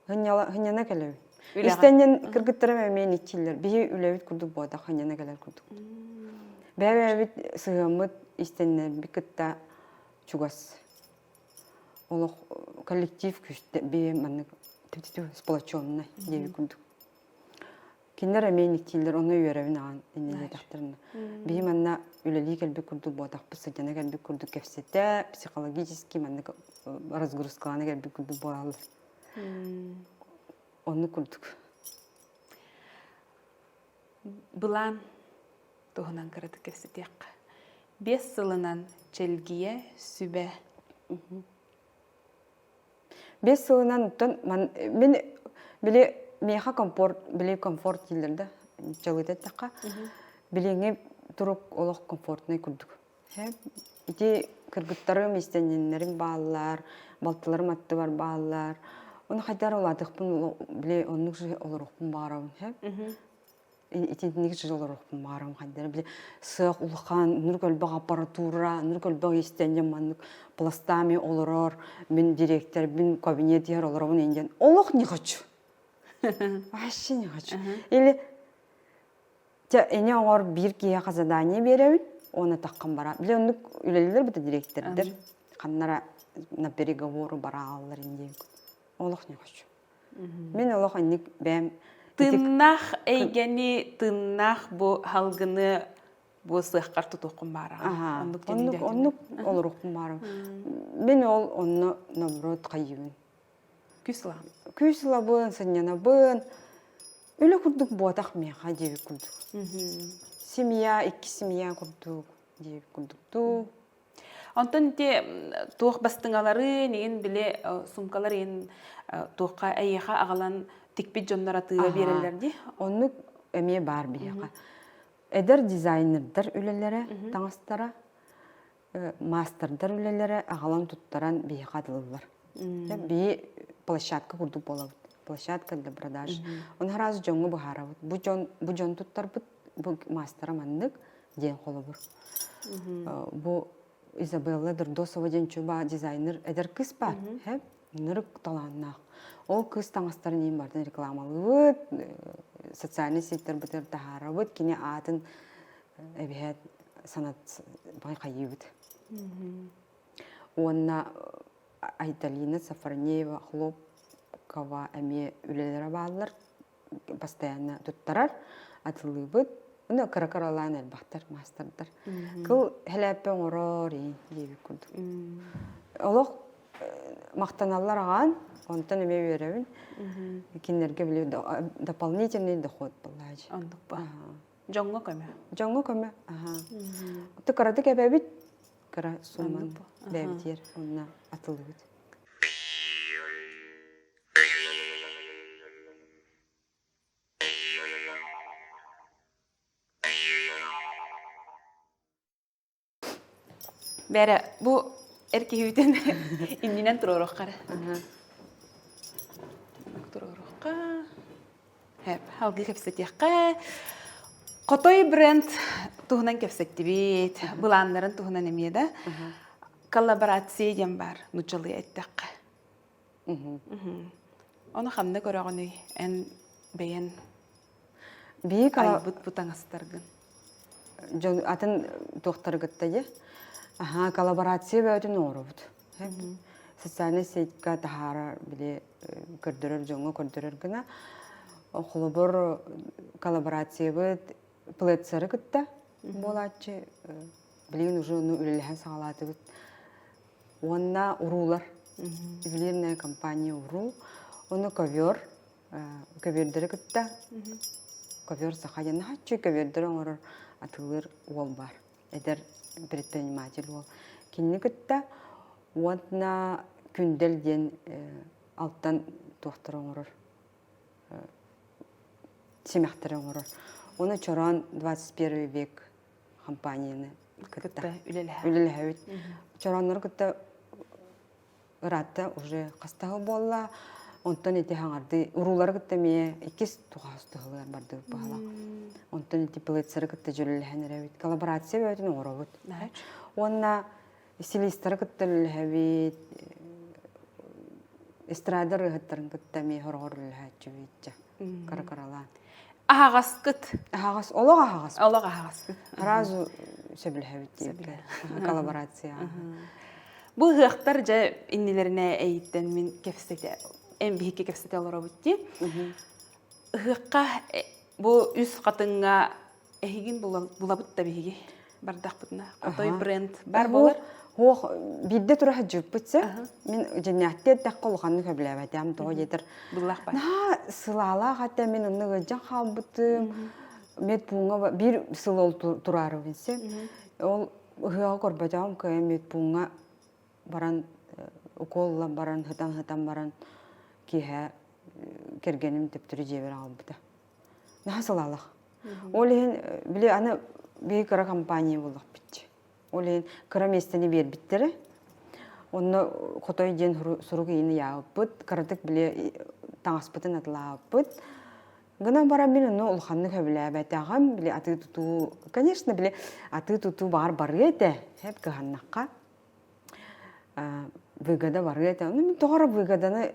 Хынньана кэлэбин. Истэнньэн кыргыттарым эмиэ иччиллэр. Биһи үлэбит курдук буолбатах, хынньана кэлэр курдук. Бэйэ-бэйэбит сыһыаммыт истэннэрбит кытта чугас. Олох коллектив күүстэй, биһи маннык сплоченный диэбит курдук. Кинилэр эмиэ иниктииллэр, онно үөрэбин аҕан иннинэ Биһи манна үлэлии кэлбит курдук буотахпыт, сылдьана кэлбит курдук кэпсэтэ, психологически маннык разгрузкалана кэлбит курдук буолаллар. Оннук курдук. Былаан туһунан кыратык кэпсэтиэххэ. 5 сылынан Чэлгийэ сүбэ. 5 сылынан оттон мин били миэхэ комфорт били комфорт дииллэр да дьалыыта эттэххэ билиҥҥи турук олох комфортнай курдук ити кыргыттарым истэнньэннэрим бааллар балтыларым аттыбар бааллар ону хайдах улаатыахпын били оннук же олоруохпун баҕарабын итинник же олоруохпун баҕарабын хайдах били сыах улахан нур көлбөх аппаратура нур көлбөх истэнньэн маннык пластами олорор мин директорбин кабинет иһэр олоробун индиан олох не хочу вообще не хочу или Чэ, ини оҥор биир киһиэхэ задание биэрэбин, уонна таххан бара. Били оннук үлэлииллэр быта дириэктэрдэр. Ханнара на переговору барааллар диэн. Олох не хочу. Мин олох инник бэйэм Тыыннаах эйгэни, тыыннаах бу халгыны бу сыаххар тутуоххун баараҕын. Оннук оннук оннук олоруохпун баарым. Мин ол онно наоборот хайыыбын. Күүс ылаҕын. Күүс ылабын, сынньанабын. Үлэ курдук буотах миэхэ диэбит курдук. Семья, икки семья курдук диэбит курдук дуу. Онтон ити туох бастыҥалары, нигин били сумкалар иин туохха эйиэхэ аҕалан тикпит дьоннор атыыга биэрэллэр дии. Оннук эмиэ баар биһиэхэ. Эдэр дизайнердар үлэлэрэ, таҥастара маастардар үлэлэрэ аҕалан туттаран биһиэхэ атылыллар. Биһи площадка курдук буолабыт. Площадка для продаж. Оны араас дьоҥҥо быһаарабыт. Бу дьон бу дьон туттарбыт, бу маастара маннык диэн холобур. Бу Изабелла Дордосова диэн чуба дизайнер эдэр кыыс баар. Нырык талааннаах. Ол кыыс таҥастарын иин бартын рекламалыыбыт, социальнай сетьтэрбитигэр таһаарабыт, кини аатын эбиһээт санат хайыыбыт. Уонна Айталина Сафарнеева Хлопкова эмиэ үлэлэрэ бааллар, постоянно туттарар, атылыыбыт. Уну кыра-кыралаан элбэхтэр, маастардар. Кыл хэлээппэ оҥорор диэбит курдук. Олох махтаналлар аҕаан, онтон эмиэ үөрэбин. Кинилэргэ били дополнительный доход буоллаачы. Оннук ба. Дьоҥҥо көмө. Дьоҥҥо көмө. Аха. Ты кыратык эбэбит, кыра сумман бэйэбитигэр онно атылыбыт. Бээрэ, бу эр киһибитин иннинэн туруоруохха эрэ. Туруоруохха. Алгыы кэпсэтиэххэ. Хотой бренд туһунан кэпсэттибит. Былааннарын туһунан эмиэ да. Коллаборация диэн баар, нууччалыы эттэххэ. Ону ханна көрөҕүнүй эн бэйэн Биһи айбыт бу таҥастаргын? Дьон атын туохтары кытта дьэ. Аха, коллаборация бөҕөтүн оҥоробут. Социальнай сетька таһаарар, били көрдөрөр дьоҥҥо көрдөрөр гына. Холобур, коллаборациябыт плецеры кытта буолааччы. Билигин уже ону үлэлэһэн саҕалаатыбыт. Уонна уруулар. Ювелирная компания уруу. Ону ковер, көбүөрдэри кытта ковер саха диэн наһаччы көбүөрдэри оҥорор атыылыыр уол баар. Эдэр предприниматель уол. Кинини кытта уонна Күндэл диэн алтан туохтары оҥорор. симэхтэри оҥорор. Уонна Чороон 21 век компанияны кытта үлэлэһэбит. Чорооннору кытта ыраатта уже хастаһы буолла. Онтон ити хаҥарды уруулары кытта эмиэ иккис тухаас тыһылыгар бардыбыт баһылаах. Онтон ити плейцеры кытта дьүрүлэһэн эрэбит. Коллаборация бөҕөтүн оҥоробут. Уонна стилистары кытта үлэлэһэбит, эстрада ырыаһыттарын кытта эмиэ хороҕор үлэлэһээччибит дьэ кыра-кыралаан. Аһаҕаскыт. Аһаҕас, олох аһаҕас. Олох аһаҕаскыт. Сразу сөбүлэһэбит диэбиккэ. Коллаборация. Бу ыһыахтар дьэ иннилэринэ эйиттэн мин кэпсэтэ, эн биһикки кэпсэтэ олоробут дии. Ыһыахха бу үс хатыҥҥа эһигин булабыт да биһиги бардахпытына хотой бренд бар буолар Хуох биирдэ тура сылдьыбыппыт сэ. Мин дьиннээхти эттэххэ улаханнык сөбүлээбэтим. Тоҕо диэтэр Быллах бар. Наһаа сылаалаах этэ мин онно ыалдьан хаалбытым. Медпууҥҥа биир сыл ол тураарыбын сэ. Ол ыһыаҕы көрбөтөҕүм кыайан медпууҥҥа баран укол ылан баран сытан-сытан баран киэһэ кэргэним төптөрү дьиэбэр аҕалбыта. Наһаа сылаалаах. Ол иһин били аны биһи кыра компания буоллахпыт. Ол иһин кыра миэстэни биэрбиттэрэ. Онно Хотой диэн сурук иһин ыйаабыппыт, кыратык били таҥаспытын атылаабыппыт. Гынан баран мин ону улаханнык сөбүлээбэтэҕим. Били атыы-тутуу, конечно, били атыы-тутуу баар барыа этэ, хэп кыһаннахха. Выгода барыа этэ. Ону мин тоҕо эрэ выгоданы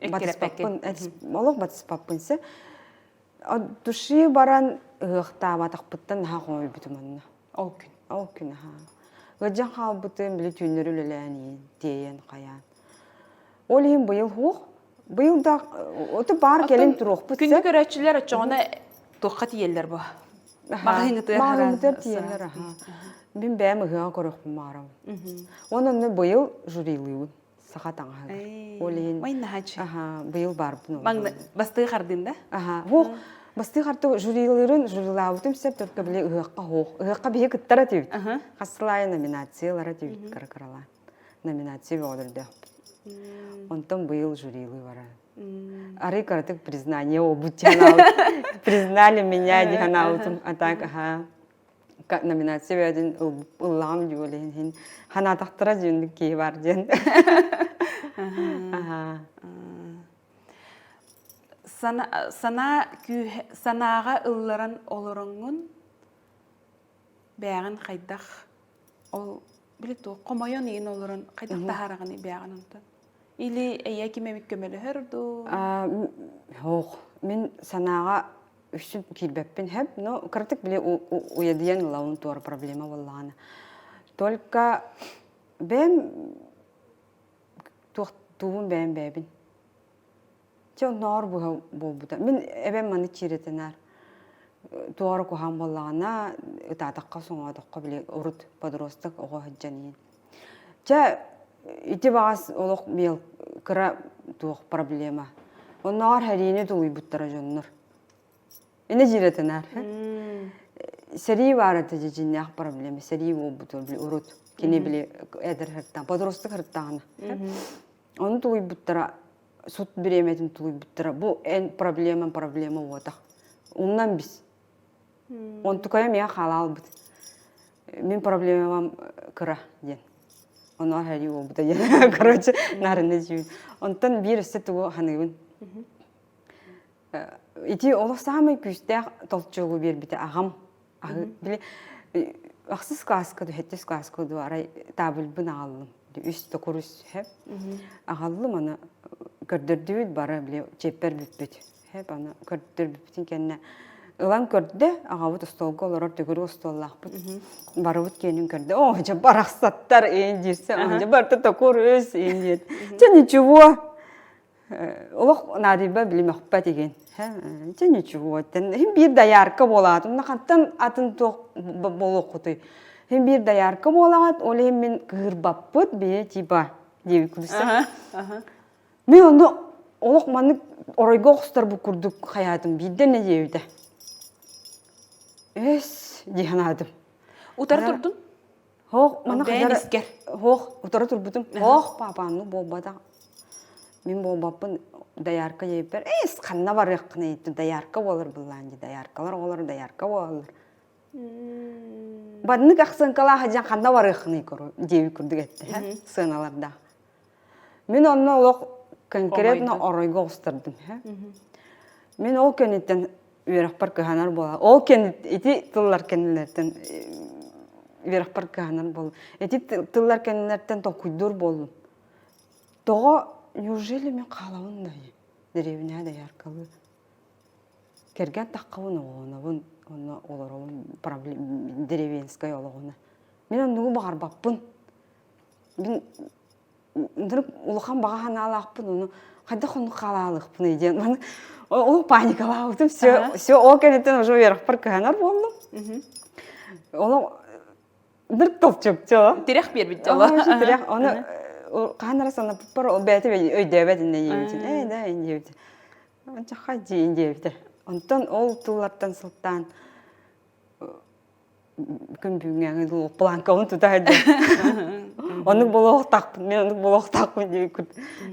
батыспаппын, олох батыспаппын сэ. От души баран ыһыахтаабатахпыттан наһаа хомойбутум онно. Ол күн. Ол күн аһаа. Ыалдьан хаалбытым, били түүннэри үлэлээн иһин, тиэйэн хайаан. Ол иһин быйыл хуох. Быйыл да оту баар кэлин туруохпут Күндү көрөөччүлэр оччоҕуна туохха тиийэллэр бу? Маҕаһыыҥытыгар Маҕаһыыммытыгар тиийэллэр аһаа. Мин бэйэм ыһыаҕа көрүөхпүн баҕарабын. Уонна онно быйыл жюрилыыбын. Саха таҥаһыгар. Ол иһин аха быйыл баарбын Маҥна бастыы хардыын да? Аха. Хуох бастыы харты жюрилыырын жюрилаабытым сөп только били ыһыахха хуох. Ыһыахха биһи кыттар этибит. Хас сыл аайы номинациялара этибит кыра-кыралаан. Номинация бөҕөлөрдөөхпүт. Онтон быйыл жюрилыы баран. Арый кыратык признание обут Признали меня диһанаабытым. А так, аха номинация бэйэтин ыллаҕым дии ол иһин ханаатахтара дьүннүк киһи бар диэн санаа санааҕа ылларан олороҥҥун бээҕин хайдах ол били туох хомойон иин олорон хайдах таһаараҕын бээҕин онтон или эйэ ким эбит көмөлөһөр дуу Суох мин санааҕа үксүн киирбэппин хэп но кыратык били уйадыйан ылабын туора проблема буоллаҕына только бэйэм туох туубун бэйэм бэйэбин чэ оннооҕор быһа буолбута мин эбэм маны чиирэтинээр туора куһаҕан буоллаҕына ытаатахха соҥоотоххо били урут подросток оҕо сылдьан иһин Чэ, ити баҕас олох мел кыра туох проблема. Оннооҕор сэриини тулуйбуттара дьоннор. Ини дьиэрэтинээр. Сэрии баар этэ дьиҥнээх проблема. Сэрии буолбута били урут. Кини били эдэр сырыттаҕына, подросток сырыттаҕына. Ону тулуйбуттара, сут бириэмэтин тулуйбуттара. Бу эн проблема проблема буотах. Умнан бис. Онтукайа миэхэ хаалаалбыт. Мин проблемам кыра диэн. Ону аһарыы буолбута диэн. Короче, нарынны дьүүн. Онтон биир өссө тугу ханыыбын. Ити олох саамай күүстээх толчуогу биэрбитэ аҕам. Били ахсыс класска ду, сэттис класска ду арай таабылбын аҕаллым. Үс токур үс хэп. Аҕаллым аны көрдөрдүбүт бары били чиэппэр бүппүт. Хэп аны көрдөрбүппүтүн кэннэ ылан көрдө, аҕабыт остуолга олорор төгүрүк остуоллаахпыт. Барыбыт киэнин көрдө, о, дьэ барахсаттар ээн диирсэ, дьэ барыта токур үс ээн диэт. Чэ ничего, олох наадыйба билимэхпэт игин. Чэ ничего, хин биир доярка буолаат, онно хантан атын туох буолуоххутуй. Хин биир доярка буолаҕат, ол иһин мин кыырбаппыт, бие типа диэбит курдук. Мин онно олох маннык оройго охсторбут курдук хайаатым биирдэ эмэ диэбитэ. Эс дии санаатым. Утары турдун? Хоох, маны Бэйэн искэр. Хоох, утары турбутум. Хоох, папа, ну буолбатах. Мин буолбаппын доярка диэбиппэр, эс ханна барыаххыный доярка буолар былаан дии, дояркалар оҕолоро доярка буолаллар. Баннык ахсыҥкалаах дьэн ханна барыаххыный диэбит курдук этте сыаналардаах. Мин онно олох конкретно оройго оҕустардым. Мин ол кэнниттэн үөрэхпэр кыһанар буола. Ол кэн ити тыллар кэннилэртэн үөрэхпэр кыһанар буоллум. Ити тыллар кэннилэртэн толкуйдуур буоллум. Тоҕо неужели мин хаалабын да дэриэбинэҕэ дояркалыы кэргэн таххабын оҕолонобун онно олоробун деревенскай олоҕуна. Мин оннугу баҕарбаппын. Мин ынырык улахан баҕа санаалаахпын ону хайдах оннук хаалаалыахпыный диэн маны олох паникалаабытым все все ол кэнниттэн уже үөрэхпэр кыһанар буоллум олох ынырык толчукчу Тирэх биэрбит дьоло. Тирэх ону хаһан эрэ санаппыппар бэйэтэ өйдөөбөт иннэ диэбитин ээ да диэбитэ ончахха диин диэбитэ онтон ол тыллартан сылтаан күн бүгүҥҥэ планкабын тута сылдьан оннук буолуохтаахпын мен оннук буолуохтаахпын диэбиккин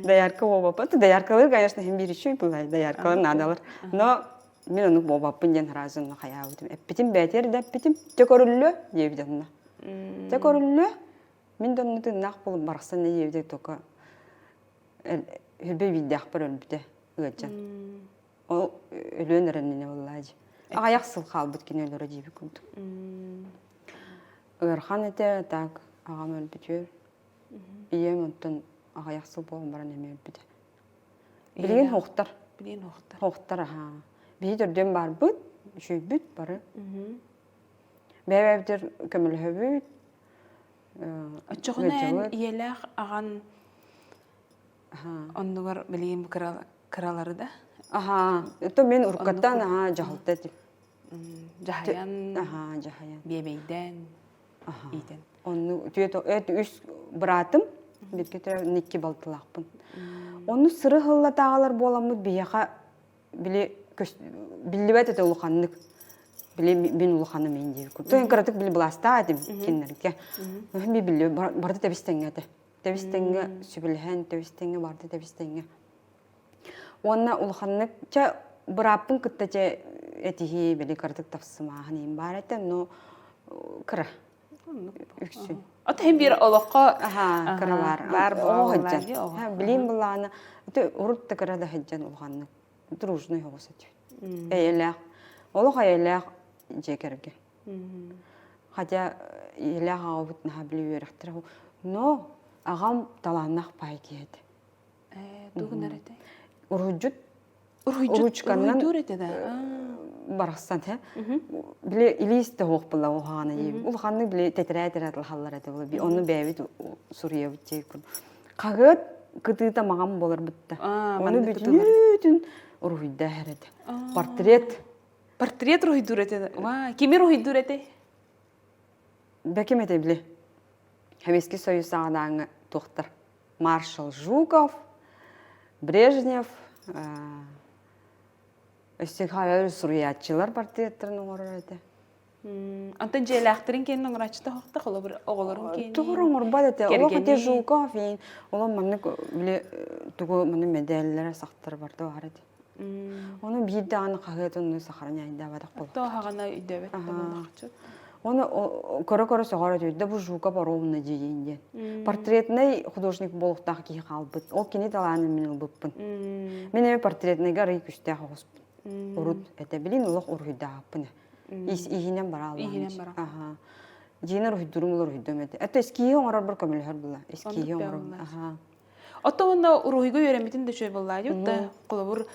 доярка буолбаппын дояркалар конечно иһин биир үчүгэй былай дояркалар наадалар но мин оннук буолбаппын диэн сразу онно хайаабытым эппитим бэйэтигэр да эппитим дьэ көрүллүө диэбит онно дьэ көрүллүө мин да онно тыыннаах буолуп барахсан диэбитэ только хүрбэ биирдээхпэр өлбүтэ ыалдьан Ол өлүөн эрэннинэ буоллаа дии. Аҕыйах сыл хаалбыт кини өлөрө диэбит курдук. Ыарахан этэ, так аҕам өлбүтүөр. Ийэм онтон аҕыйах сыл буолан баран эмиэ өлбүтэ. Билигин хоохтор. Билигин хоохтор. Хоохтор аһаа. Биһи төрдүөн баарбыт, үчүйбүт бары. Бэйэ-бэйэбитигэр көмөлөһөбүт. Оччоҕуна эн ийэлээх аҕан Оннугар билигин бу кыралары да. Аха, это мен уруккаттан аха дьаһалта этим. Дьаһайан, аха, дьаһайан. Биэбэйдээн, иитэн. Онну түөт үс быраатым, бирге икки балтылаахпын. Онну сыры хыллатааҕалар буоламмыт биһиэхэ били биллибэт этэ улаханнык. Били мин улаханым мин диир. Курдук кыратык били былаастаа этим кинилэргэ. Би билли барыта тэбис-тэҥҥэ этэ. Тэбис-тэҥҥэ сүбэлэһэн, тэбис-тэҥҥэ барды тэбис-тэҥҥэ. Уонна улаханнык чэ бырааппын кытта чэ этиһии били кыратык тапсымааһын иһин баар этэ, но кыра үксүн. Ото иһин биир олоххо Аха, кыра баар. Баар Оҕо сылдьан. Билиим былаана ити урут да кыра да сылдьан улаханнык дружный оҕус этибит. Эйэлээх. Олох эйэлээх дьиэ кэргэн. Хотя ийэлээх аҕабыт наһаа били үөрэхтэрэ но аҕам талааннаах паай киһи этэ. Тугунар этэ? Уруһуйдьут. Уруһуйдьут. Ручканан Уруһуйдуур этэ да. барахсан he. Били илиис да суох була уһаана диибин. Улаханнык били тэтэрээт эрэ атылаһаллар этэ була. Онну бэйэбит суруйабыт диэбит Хаһыат кытыыта маҕан буолар бытта. Ону бүтүнүүтүн уруһуйдаа этэ. Портрет Портрет уруһуйдуур этэ. Ва, кими уруһуйдуур этэй? Бэким этэ били. Советский Союз саҕанааҥы туохтар. Маршал Жуков, Брежнев, өссө хайа суруйааччылар портреттарын оҥорор этэ. Онтон дьиэлээхтэрин киэнин оҥорооччута оһохто, холобур, оҕолорун киэнин. Тугу оҥорбот этэ. Олох ити Жуков, олох маннык били тугу маны мэдээллэрэ сахтар барда баар этэ. Ону биир даҕаны хаһыат онну сохраняйдаабатах буолуохтаах. Тоһаҕана өйдөөбөт да буоллахчыт. Ону көрө-көрө сөҕөр этибит да бу Жуков ровно диэн диэн. Портретный художник буолуохтаах киһи хаалбыт. Ол кини талаанын мин ылбыппын. Мин эмэ портретныйга арый күстээх оҕуспун. Урут этэ билин олох уруһуйдаахпын. Иһинэн бара Иһинэн бара. Аха. Дьиэнэ уруһуйдуурум ол уруһуйдуом этэ. Это эскиһи оҥорорбор көмөлөһөр була. Эскиһи оҥорор. Аха. Оттон уонна уруһуйга үөрэммитин да үчүгэй буоллаа дии да холобур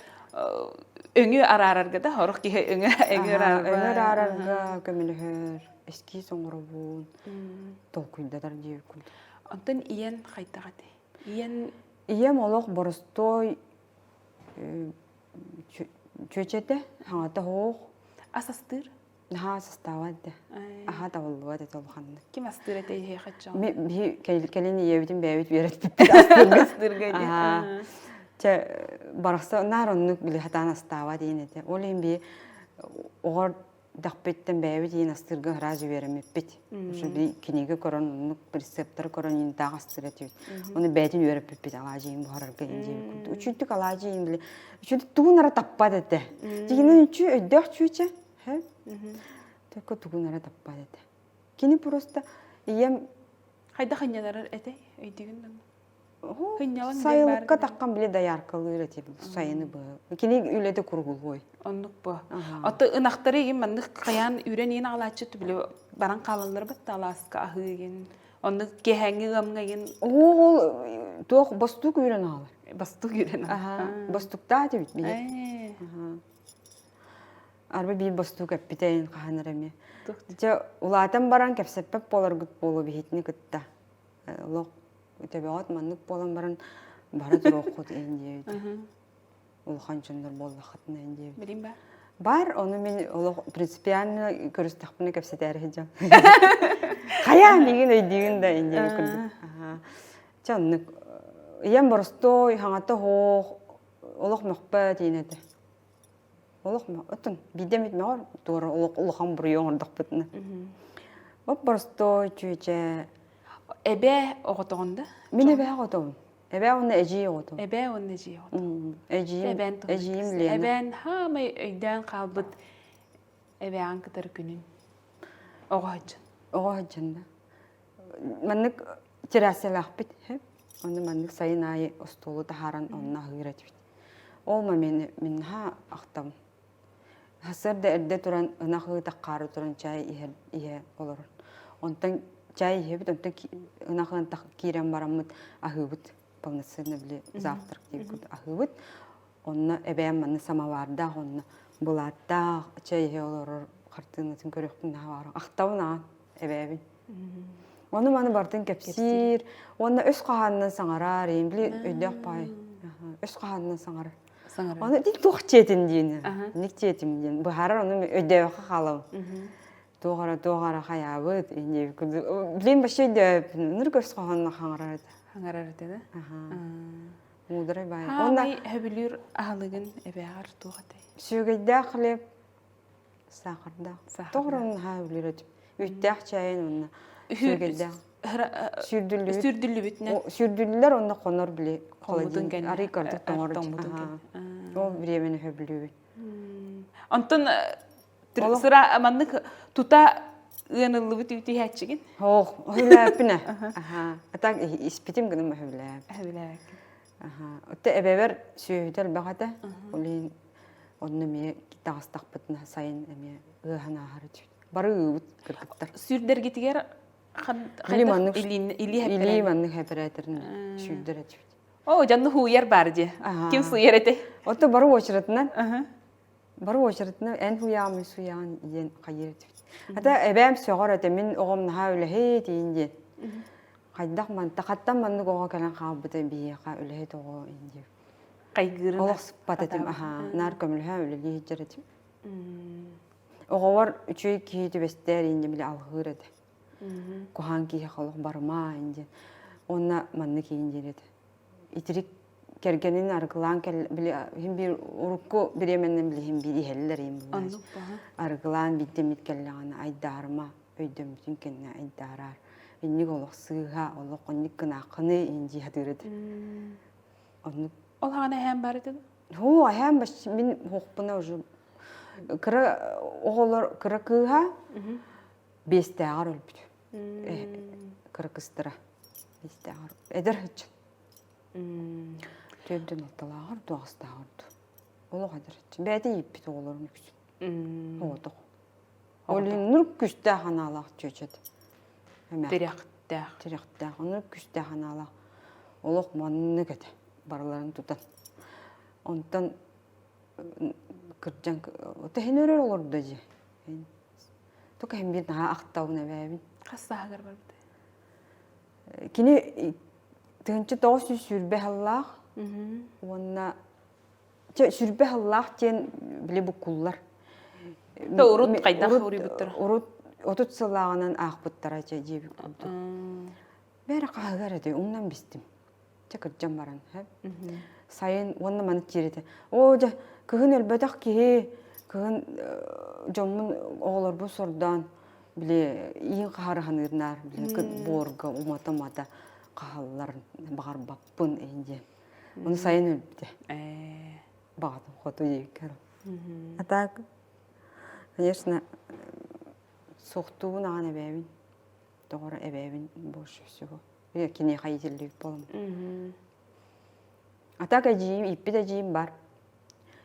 өҥү араарарга да сорох киһи өҥө өҥү араарар өҥү араарарга көмөлөһөр эскиз оҥоробун толкуйдатар диир курдук Онтон ийэн хайдах этэй? Ийэн Ийэм олох боростуой чүөчэтэ, хаҥата суох. Ас астыыр? Наһаа састаабат этэ. Аһа табыллыбат этэ улаханнык. Ким астыыр этэ эһиэхэ чоҥ? Биһи кэлин ийэбитин бэйэбит үөрэппиппит астыырга. Астыырга дии. Чэ барахса наар оннук били хатаан астаабат диэн этэ. Ол иһин биһи оҕор. Дахпыттан бэйэбит иин астыырга сразу үөрэммиппит. Кинигэ көрөн, оннук рецептары көрөн иинтаах астыыр этибит. Оны бэйэтин үөрэппиппит алаадьы иин буһарарга иин диэбит курдук. Үчүгдүк алаадьы иин били үчүгдүк тугун эрэ таппат этэ. Дигинэн үчү өйдөөх чүүчэ. Только тугун эрэ таппат этэ. Кини просто ийэм Хайдах ынньанарар этэй өйдүүгүн да? Сайылыкка таххан били дояркалыыр этим сайыны быһа. Кини үлэтэ кургулуой. Оннук бу. Ото ынахтары игин маннык хайаан үүрэн иин аҕалааччы били баран хаалаллар батта алааска аһыы игин. Оннук киэһээҥҥи ыамҥа игин. Ол туох бостуук үүрэн аҕалар. Бостуук үүрэн аҕалар. Бостуктаах этибит биһиги. Арба биир бостуук эппитэ хаһан эрэ эмиэ. Дьэ улаатан баран кэпсэппэт буоларгыт буолуо биһитини кытта. Олох төбөҕөт маннык буолан баран бара туруоххут иһин диэбит. Улахан дьоннор буоллаххытына иһин диэбит. Билим ба? Бар, ону мин олох принципиально көрүстэхпинэ кэпсэтээри сылдьам. Хайа миигин өйдүүгүн да иһин диэбит курдук. Чэ оннук. Ийэм боростуой, хаҥата оһох, олох мөхпөт иин этэ. Олох оттон биирдэ эмит мөҕөр туора олох улахан буруйу оҥордохпутуна. Оп боростуой чүөчэ. Эбээ оҕотоҕун да? Мин эбээ оҕотобун. Эбээ уонна эдьиий оҕотум. Эбээ уонна эдьиий оҕотум. Эдьиийим, эдьиийим Лена. Эбээн хаамай өйдөөн хаалбыт эбээҕин кытары күнүн. Оҕо сылдьан. Оҕо сылдьан да. Маннык террасалаахпыт. Онно маннык сайын аайы остуолу таһааран онно аһыыр этибит. Ол момены мин наһаа ахтабын. Сарсыарда эрдэ туран ынах ыытах хаары туран чай иһэр иһэ олорор. Онтон чай иһэбит, онтон ынах ыантах киирэн бараммыт аһыыбыт. Полноценно били завтрак диир курдук аһыыбыт. Онно эбээм манна самовардаах, онно былааттаах чай иһэ олорор хартыынатын көрүөхпүн наһаа баҕарабын. Ахтабын аҕан эбээбин. Ону маны барытын кэпсиир уонна өс хаһаанынан саҥарар, иин били өйдөөх баай. Өс хаһаанынан саҥарар. Саҥарар. Ону ити туох дьиэтин диэн, ник дьиэтим диэн быһаарар ону өйдөөбөххө хаалабын. Туох эрэ туох эрэ хайаабыт инниэбит курдук. Блин вообще өйдөөбөппүн. Ынырык өс хоһоонно хаҥарар этэ. Хаҥарар этэ да? Муударай баай. Хаамай сөбүлүүр аһылыгын эбээҕэр туох этэй? Сүөгэйдээх хлеб Саахардаах. Тоҕо наһаа үлүр этим. Үүттээх чайын уонна сүөгэлдээх. Сүүрдүллүбүт. Сүүрдүллүбүтүнэн. Сүүрдүллэр уонна хонор били холодильник арый кырдык тоҥор. Ол времени хөбүлүүбүн. Онтон сыра маннык тута ыаныллыбыт үүтү иһээччигин? Ох, өһүлээппинэ. Аха. А так испитим гыным өһүлээп. Өһүлээбэккин. Аха. Отто эбэбэр сүөһүтэ элбэх этэ. Ол иһин Онно эмиэ таҕыстахпытына сайын эмиэ ыаһан ааһар этибит. Бары ыыбыт кыргыттар. Сүүрдэргитигэр хайдах илии маннык хэпэрээтэрин сүүрдэр этибит. О, дьонну хууйар баар дии. Ким сууйар этэй? Ото бары очередынан. Бары очередынан эн хуйаамый суйаан диэн хайыр этибит. Ата эбээм сөҕөр этэ мин оҕом наһаа үлэһит иин диэн. Хайдах манта хаттан маннык оҕо кэлэн хаалбыта биһиэхэ үлэһит оҕо иин диэн. Хайгыырын Олох сыппат этим, аһаа, наар көмөлөһө үлэлии сылдьар этим. Оҕобор үчүгэй киһи түбэстээр инде били алҕыыр этэ. Куһаан киһиэхэ олох барыма диэн. Уонна маннык иин диир этэ. Итирик кэргэнин арыгылаан кэл били иһин биир урукку бириэмэннэн били иһин биир иһэллэр иһин булааччы. Арыгылаан биирдэммит кэллэҕинэ айдаарыма өйдөммүтүн кэннэ айдаараар. Инник олох сыыһа, олох оннук гынааххыный иин дии сатыыр этэ. Оннук. Ол хаҕана эһээм бар этэ Һуу, эһээм мин уһукпуна уже кыра оҕолор кыра кыыһа биэстээҕэр өлбүт. Кыра кыстара биэстээҕэр эдэр сылдьан. Төрдүн алталааҕар дуу аҕыстааҕар дуу. Олох эдэр сылдьан. Бэйэтэ ииппит оҕолорун үксүн. Оҕотох. Ол иһин нур күүстээх анаалаах чүөчэт. Тирэхтээх. Тирэхтээх. Оннук күүстээх анаалаах. Олох маннык этэ. Барыларын тутан. Онтон кырдьан тэһин өрөр олордо дии. Только иһин биир наһаа ахтабын эбээбин. Хас сааһыгар барбытай? Кини 1920 сыллаах уонна Чэ, сүрбэ сыллаах диэн били буккуллар. Урут хайдах уруйбуттара? Урут 30 сыллааҕынан аахпыттара чэ диэбит курдук. Бэрэ хаһыгар этэ, умнан бистим. Чэ кырдьан баран, сайын уонна маны тиэрэтэ. Оо, дьэ, кыһын өлбөтөх киһи, Кыһын дьоммун оҕолорбун сордоон били иин хаһарыһаныырнаар били буорга умата-умата хаһаллар баҕарбаппын иһин диэн. Ону сайын өлбүтэ. Баҕатым хоту диэбиккэр. А так, конечно, суохтуубун аҕан эбээбин. Тоҕоро эбээбин больше всего. Киниэхэ иитиллибит буолам. А так эдьиийим, ииппит эдьиийим бар.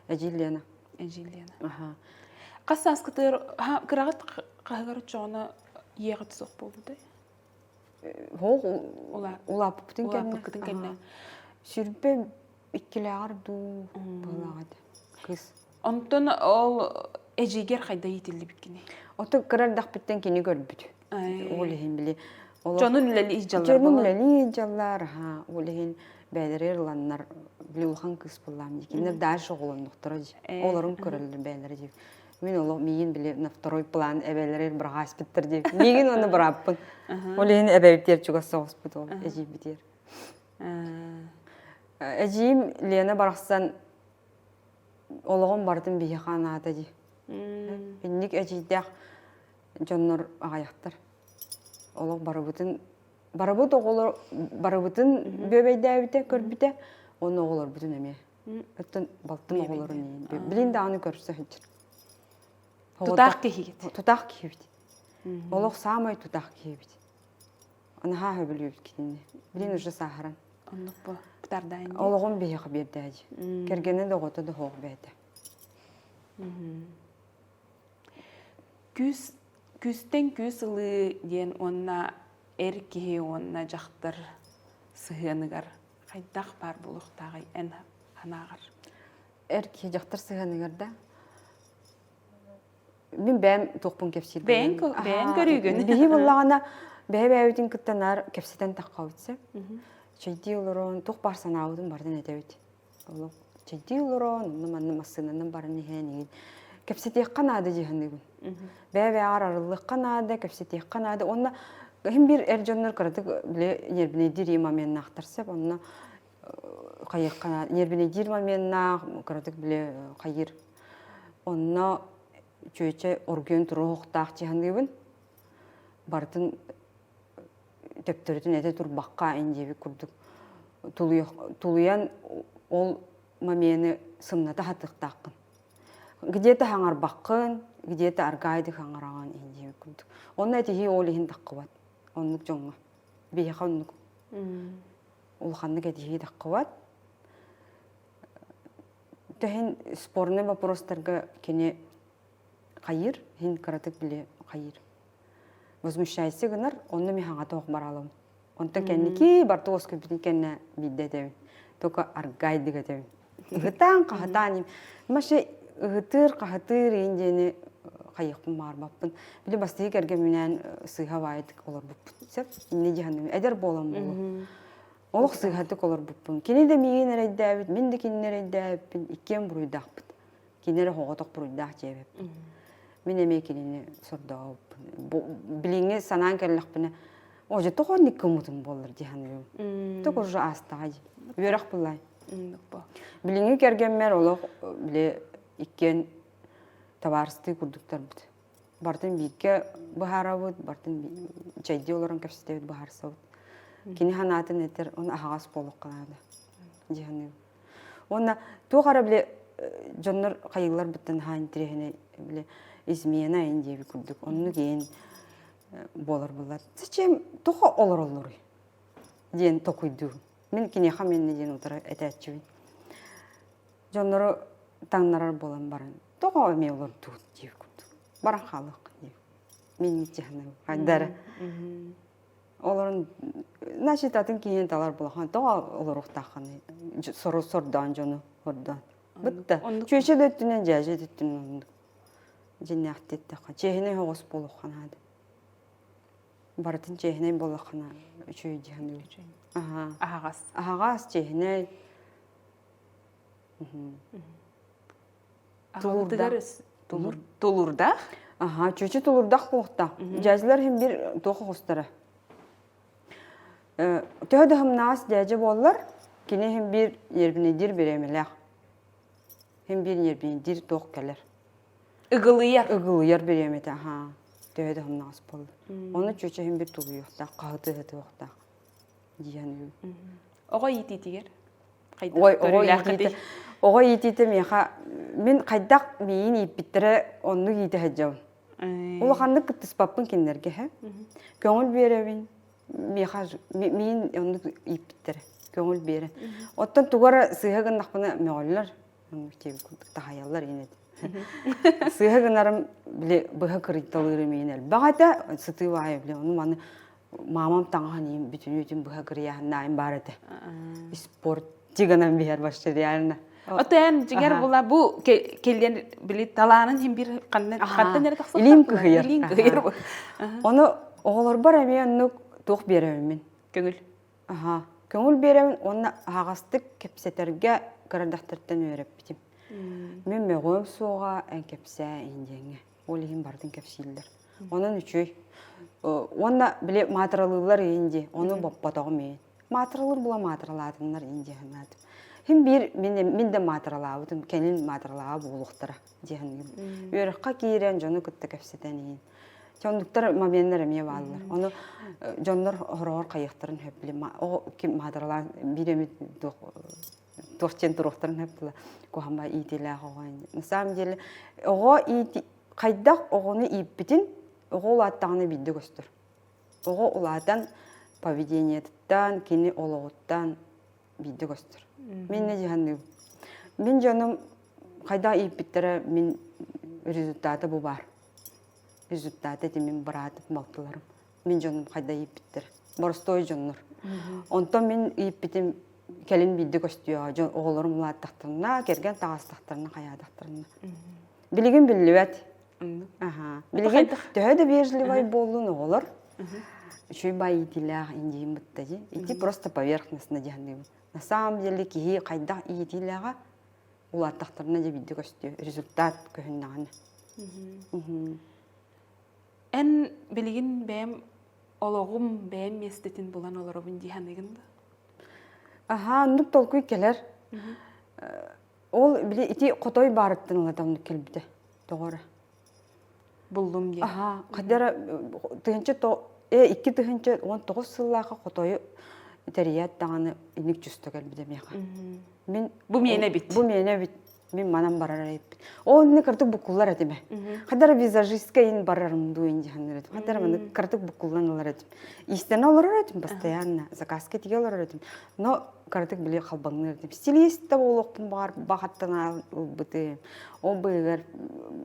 Эдьиий Лена. Эдьиий Лена. Аха. Хас сааскытыгар кыраҕыт хаһыгар оччоҕуна ийэҕит суох буолбутай? Хоох улааппытын кэннэ. Улааппыккытын кэннэ. Сүрбэ иккилээҕэр дуу быһыылаах этэ кыыс. Онтон ол эдьиийгэр хайда иитиллибиккиний? Ото кыра эрдэхпиттэн кини көрбүт. Ол иһин били Дьонун үлэлии дьаллар Дьонун үлэлии дьаллар, аха. Ол иһин бэйэлэригэр ыланнар били улахан кыыс буоллаам дии. Кинилэр дальше оҕолоннохторо дии. Олорун көрөллөр бэйэлэрэ дии. Мин олох миигин били на второй план эбэлэригэр быраҕааспыттар дии. Миигин уонна бырааппын. Ол иһин эбэбитигэр чугас соҕуспут ол эдьиийбитигэр. Эдьиийим Лена барахсан олоҕун барытын биһиэхэ анаата дии. Инник эдьиийдээх дьоннор аҕыйахтар. Олох барыбытын барыбыт оҕолор барыбытын бүөбэйдээбитэ, көрбүтэ, уонна оҕолорбутун эмиэ. Оттон балтым оҕолорун билин даҕаны көрсө сылдьар. Тутаах киһигит. Тутаах киһибит. Олох саамай тутаах киһибит. Наһаа сөбүлүүбүт кинини. Билин уже сааһыран. Оннук бу. Пытардаайын. Олоҕун биһиэхэ биэрдээдьи. Кэргэнэ да оҕото да суох бэйэтэ. Күүс күүстэн күүс ылыы диэн уонна эр киһи уонна дьахтар сыһыаныгар хайдах баар буолуохтааҕый эн санааҕар? Эр киһи дьахтар сыһыаныгар да мин бэйэм туохпун кэпсиир бэйэҥ бэйэҥ көрүүгүн биһи буоллаҕына бэйэ-бэйэбитин кытта наар кэпсэтэн таххабыт сөп чэйдии олорон туох баар санаабытын барытын этэбит олох чэйдии олорон онно манна массыынанан баран иһэн игин кэпсэтиэххэ наада дии саныыбын бэйэ-бэйэҕэр арыллыахха наада кэпсэтиэххэ наада уонна иһин биир эр дьоннор кыратык били нервнэйдиир моменнаахтар сөп онно хайыахха наада нервнэйдиир моменнаах кыратык били хайыыр Онно чүөчэ оргуйан туруохтаах дьаһаныыбын. Барытын төптөрүтүн этэ турбакка ин диэбит курдук тулуйан ол момены сымната сатыахтааххын. Где-то хаҥарбаккын, где-то аргаайдык хаҥараҕын ин диэбит курдук. Онно этиһии ол иһин таххыбат. Оннук дьоҥҥо. Биһиэхэ оннук. Улаханнык этиһии таххыбат. Төһөн спорный вопростарга кини хайыыр, иһин кыратык били хайыыр. Возмущайся гынар, онно ми хаҥата ох баралым. Онтон кэнники барты уоскуйбутун кэннэ биирдэ этэбин. Только аргайдык этэбин. Ыһытаан хаһытаан Маша ыһытыыр хаһытыыр иин диэни хайыахпын баарбаппын. Били бастакы кэргэмминээн сыыһа баайдык олорбуппут. Сөп. Инне дьаһаным. Эдэр буолан буолуо. Олох сыыһатык олорбуппун. Кини да миигин эрэйдээбит, мин да кинини эрэйдээбиппин, иккиэн буруйдаахпыт. Кини эрэ оҕотох буруйдаах диэбиппин. Мин эмиэ кинини сордообуппун. Билиҥҥи санаан кэллэхпинэ, о, дьэ тоҕо оннук гыммытым буоллар дии саныыбын. Только уже аастаҕа дии. Үөрэх буллай. Билиҥҥи кэргэммэр олох били иккиэн табаарыстыы курдуктарбыт. Бартын бииргэ быһаарабыт, бартын чэйдии олорон кэпсэтэбит, быһаарсабыт. Кини санаатын этэр, оны аһаҕас буолуохха наада дии саныыбын. Уонна туох эрэ били дьоннор хайыылар быттан хаан интэриэһинэй били измена ин диэби курдук оннук иэн буолар буллар. Зачем тоҕо олороллоруй диэн токуйдуубун. Мин киниэхэ минни диэн утары этээччибин. Дьоннору таҥнарар буолан баран тоҕо эмиэ олордуут диир курдук. Баран хаалыаххын диир. Мин чехнем хайдара. Олорон значит атын киһини талар булахан тоҕо олоруохтааххыный сору сордоон дьону хордоон. Бытта. Чүөчэ да өттүнэн дьээдьэ да өттүнэн оннук. Дьиннээхтиэттэххэ. Чиэһинэй оҕус буолуохха наада. Барытын чиэһинэй буоллаххына үчүгэй дии саныыбын. Аһаа. Аһаҕас. Аһаҕас, чиэһинэй. Тулуурдаах. Тулуурдаах? Аха, чүчү тулуурдаах буолуохтаах. Дьээдьилэр иһин биир туох оҕустара. Төһө да һымнаас дьээдьэ буоллар, кини иһин биир нервнэйдиир бириэмэлээх. Иһин биир нервнэйдиир туох кэлэр. Ыгылыйар. Ыгылыйар бириэмэтэ, аһаа. Төһө да сымнаҕас буолла. Ону чүөчэ иһин бир тулуйуохтаах, хаһытыы-хаһытыахтаах диэн. Оҕо иитиитигэр Ой, оҕо иитиитэ, оҕо иитиитэ миэхэ мин хайдах миигин ииппиттэрэ оннук иитэ сылдьабын. Улаханнык кыттыспаппын кинилэргэ һэ. Көҥүл биэрэбин, миэхэ миин оннук ииппиттэрэ көҥүл биэрэн. Оттон тугу эрэ сыыһа гыннахпына мөҕөллөр, диэбит курдук таһайаллар иин этэ. Сыыһа гынарым били быһа кырыйталыырым иин элбэх этэ, сытыы баайы били ону маны мамам таҥаһын иин бүтүнүүтүн быһа кырыйааһыннаайым баар этэ. Спорти гынан биһэр вообще реально. Отон дьиҥэр була бу кэлиэн били талаанын иһин бир ханна хантан эрэ тахсар. Илиим кыһыйар. Илиим кыһыйар. Ону оҕолорбор эмиэ оннук туох биэрэбин мин. Көҥүл. Аха. Көҥүл биэрэбин уонна аһаҕастык кэпсэтэргэ кырадахтартан үөрэппитим. Мин мөҕүөм суоҕа эн кэпсээ иһин диэҥҥэ. Ол иһин барытын кэпсииллэр. Онон үчүгэй. Уонна били маатыралыыллар иһин дии, ону боппотоҕум иһин. Маатыралыыр була маатыралаатыннар иһин дии санаатым. Хин биир мин, мин да маатыралаабытым, кэлин маатыралааҕа буолуохтара дии саныыбын. Үөрэххэ киирэн дьону кытта кэпсэтэн иһин. Дьоннуктар моменнар эмиэ бааллар. Ону дьоннор хороҕор хайыахтарын сөп били ким маатыралаан биир эмит туох диэн туруохтарын сөп була куһаҕан иитиилээх оҕо на самом деле оҕо иити хайдах оҕону ииппитин оҕо улааттаҕына биирдэ көстөр оҕо улаатан поведениетыттан кини олоҕуттан биирдэ көстөр мин не дьаһаныыбын мин дьонум хайдах ииппиттэрэ мин результата бу баар результата ити мин быраатым балтыларым мин дьонум хайда ииппиттэр боростуой дьоннор онтон мин ииппитим кэлин биирдэ көстүөҕэ дьон оҕолорум улааттахтарына кэргэн таҕыстахтарына хайаатахтарына билигин биллибэт аха билигин төһө да вежливай буоллун оҕолор үчүгэй баай иитиилээх индиин бытта дии ити просто поверхностно дьаһаныыбын на самом деле киһи хайдах иитиилээҕэ улааттахтарына дьэ биирдэ көстүө результат көһүннэҕинэ Эн билигин бэйэм олоҕум бэйэм миэстэтин булан олоробун дии саныыгын да? Аһаа, оннук толкуй кэлэр. Ол били ити хотой баарыттан ылата оннук кэлбитэ. Тоҕо эрэ. Буллум диэн. Аһаа, хайда эрэ тыһыынча 2019 сыллаахха хотойу тэрийээт даҕаны инник чувство кэлбитэ миэхэ. Мин Бу миэнэ эбит. Бу миэнэ эбит. Мин манан барар эбиппин. Ол инне кырдык буккуллар этим. Хадара визажистка ин барарым дуу ин дьаһаннар этим. Хадара маны кырдык буккуллан ылар этим. Истэнэ олорор этим постоянно. Заказка тиге олорор этим. Но кырдык били халбаҥныыр этим. Стилист да буолуохпун баҕар баҕаттан ылбытым. Ол быыгар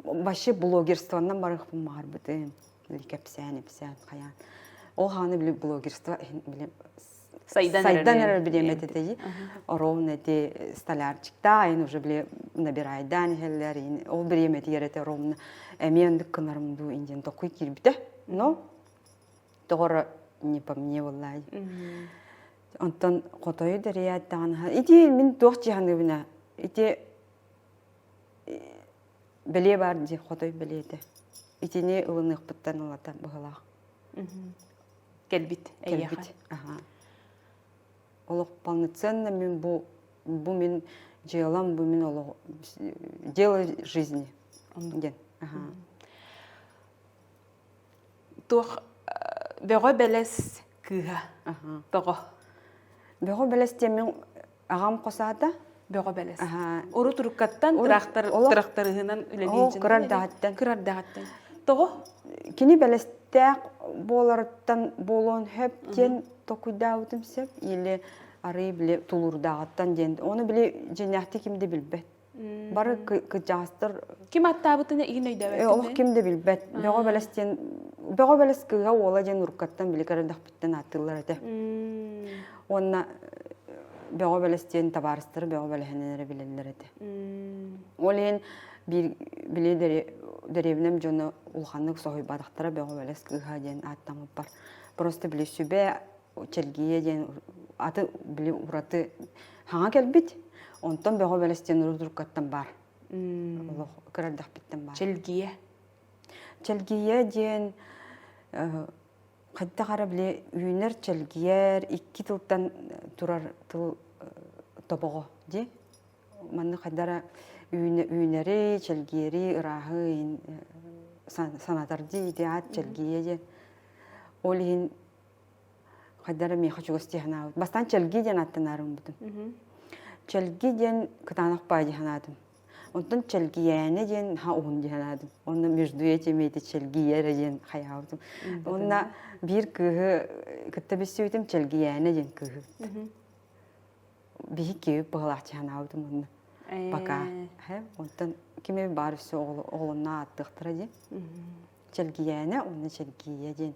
вообще блогерствоннан барыахпын баҕарбытым. Кэпсээн, ипсээн, хайаан. Ол хааны били блогерство били сайдан сайдан эрэр бириэмэтэ дии ровно эти столярчиктаайын уже били набирайдаан иһэллэр ол бириэмэтигэр этэ ровно эмиэ оннук гынарым дуу диэн токуй киирбитэ но тоҕо не по мне буоллаай онтон хотойу дэрийээт даҕаны ити мин туох дьаһаныыбына ити бэлиэ баар дии хотой бэлиэтэ итини ылыныахпыттан ылата быһылаах кэлбит эйиэхэ. Кэлбит. Аха. Олох полноценно мин бу бу мин дьыалам, бу мин олох дело жизни диэн. Аха. Туох бөҕө бэлэс кыыһа. Тоҕо? Бөҕө бэлэс диэн мин Аҕам хос аата? Бөҕө бэлэс. Урут уруккаттан тырахтар тырахтарыһынан үлэлиир кыра эрдэҕиттэн. Кыра эрдэҕиттэн. Тоҕо? Кини бэлэстээх буоларыттан буолуон сөп диэн толкуйдаабытым сөп или арыы били тулуурдааҕыттан диэн. Ону били дьиҥнээхтик ким да билбэт. Бары кырдьаҕастар Ким аттаабытын игин өйдөөбөккүн Олох ким да билбэт. Бөҕө бэлэс диэн Бөҕө бэлэс кыыһа уола диэн уруккаттан били көрөрдөхпүттэн ааттыыллар этэ. Уонна бөҕө бэлэс диэн табаарыстары бөҕө бэлэһинэн эрэ билэллэр этэ. Ол иһин биир били дэриэбинэм дьоно улаханнык соһуйбатахтара бөҕө бэлэс кыыһа диэн ааттаммыппар. Просто били сүбэ чэлгийэ диэн аты били ураты хаҥа кэлбит. Онтон бөҕө бэлэс диэн уруккаттан баар. Олох кыра эрдэхпиттэн баар. Чэлгийэ. Чэлгийэ диэн хайдах эрэ били үүнэр чэлгийэр икки тылтан турар тыл тобоҕо дии. Манна хайдах эрэ Үүнэри, чэлгиэри, ырааһы санатар дии ити аат чэлгийэ диэн. Ол иһин хайдах эрэ миэхэ чугас дии санаабыт. Бастаан Чэлги диэн аттанаарым бутум. Чэлги диэн кытаанах баай дии санаатым. Онтон Чэлгийээнэ диэн ха уһун дии санаатым. Онно между этими эти Чэлгийэ эрэ диэн хайаабытым. Уонна биир кыыһы кытта билсибитим Чэлгийээнэ диэн кыыһы. Биһи киһи быһалаах дии санаабытым онно. Пока. Онтон ким эбит баар өссө оҕолонно ааттыахтара диэн. Чэлгийээнэ уонна Чэлгийэ диэн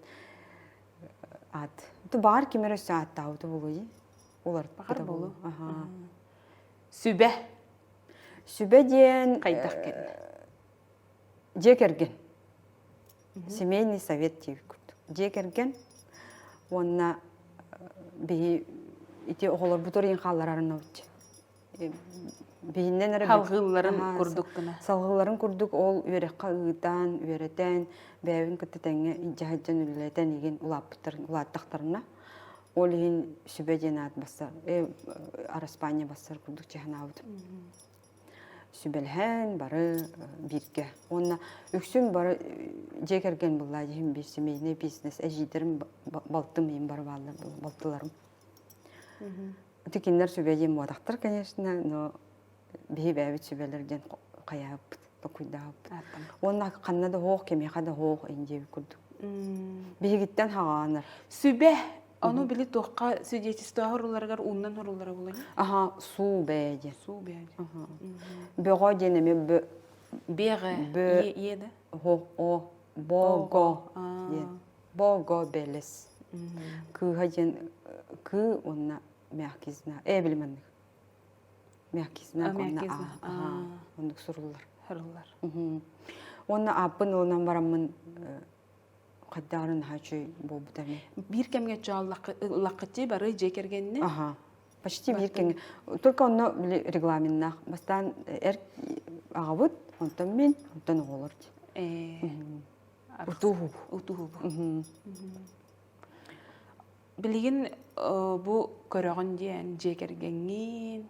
аат. Баар ким эрэ өссө ааттаабыта буолуо дии. Уларыппыта буолуо. Сүбэ. Сүбэ диэн хайдах кэллэ? Дьиэ кэргэн. Семейный совет диэбит курдук. Дьиэ кэргэн уонна биһи ити оҕолорбутугар иин хаалларарынабыт. Биһиннэн эрэ Салҕыылларын курдук гына. Салҕыылларын курдук ол үөрэххэ ыытан, үөрэтэн, бэйэбин кытта тэҥҥэ илдьэ сылдьан үлэлэтэн игин улааппыттарын улааттахтарына ол иһин сүбэ диэн аат бассар, араспаанньа бассар курдук чаһынаабытым. Сүбэлэһэн бары бииргэ. Уонна үксүн бары дьиэ кэргэн буллаа дьиһин биир семейный бизнес эдьиийдэрим балтым иһин бары бааллар балтыларым. Ити кинилэр сүбэ диэн буотахтар, конечно, но биһи бэйэбит сүбэлэр диэн хайаабыппыт, токуйдаабыппыт. Уонна ханна да хоох, кимиэхэ да хоох индиэбит курдук. Биһигиттэн хаҕаанар. Сүбэ ону били туохха свидетельство хорулларыгар ууннан хоруллара буолуо Аха, суу бээ диэн. Суу бээ диэн. Бөҕө диэн эмиэ бө Беҕэ бө е да? О о бого диэн. Бого бэлэс. Кыыһа диэн кыы уонна мягкий знак. Э били маннык. Мягкий знак уонна а. Оннук суруллар. Суруллар. Уонна ааппын ылынан бараммын хайдаҕын наһаа үчүгэй буолбута эмиэ. Биир кэмҥэ ыллаххытыы бары дьиэ кэргэннэ? Аха. Почти биир кэмҥэ. Только онно били регламеннаах. Бастаан эр аҕабыт, онтон мин, онтон оҕолор дии. Утууһубу. Утууһубу. Билигин бу көрөҕүн диэн дьиэ кэргэҥҥин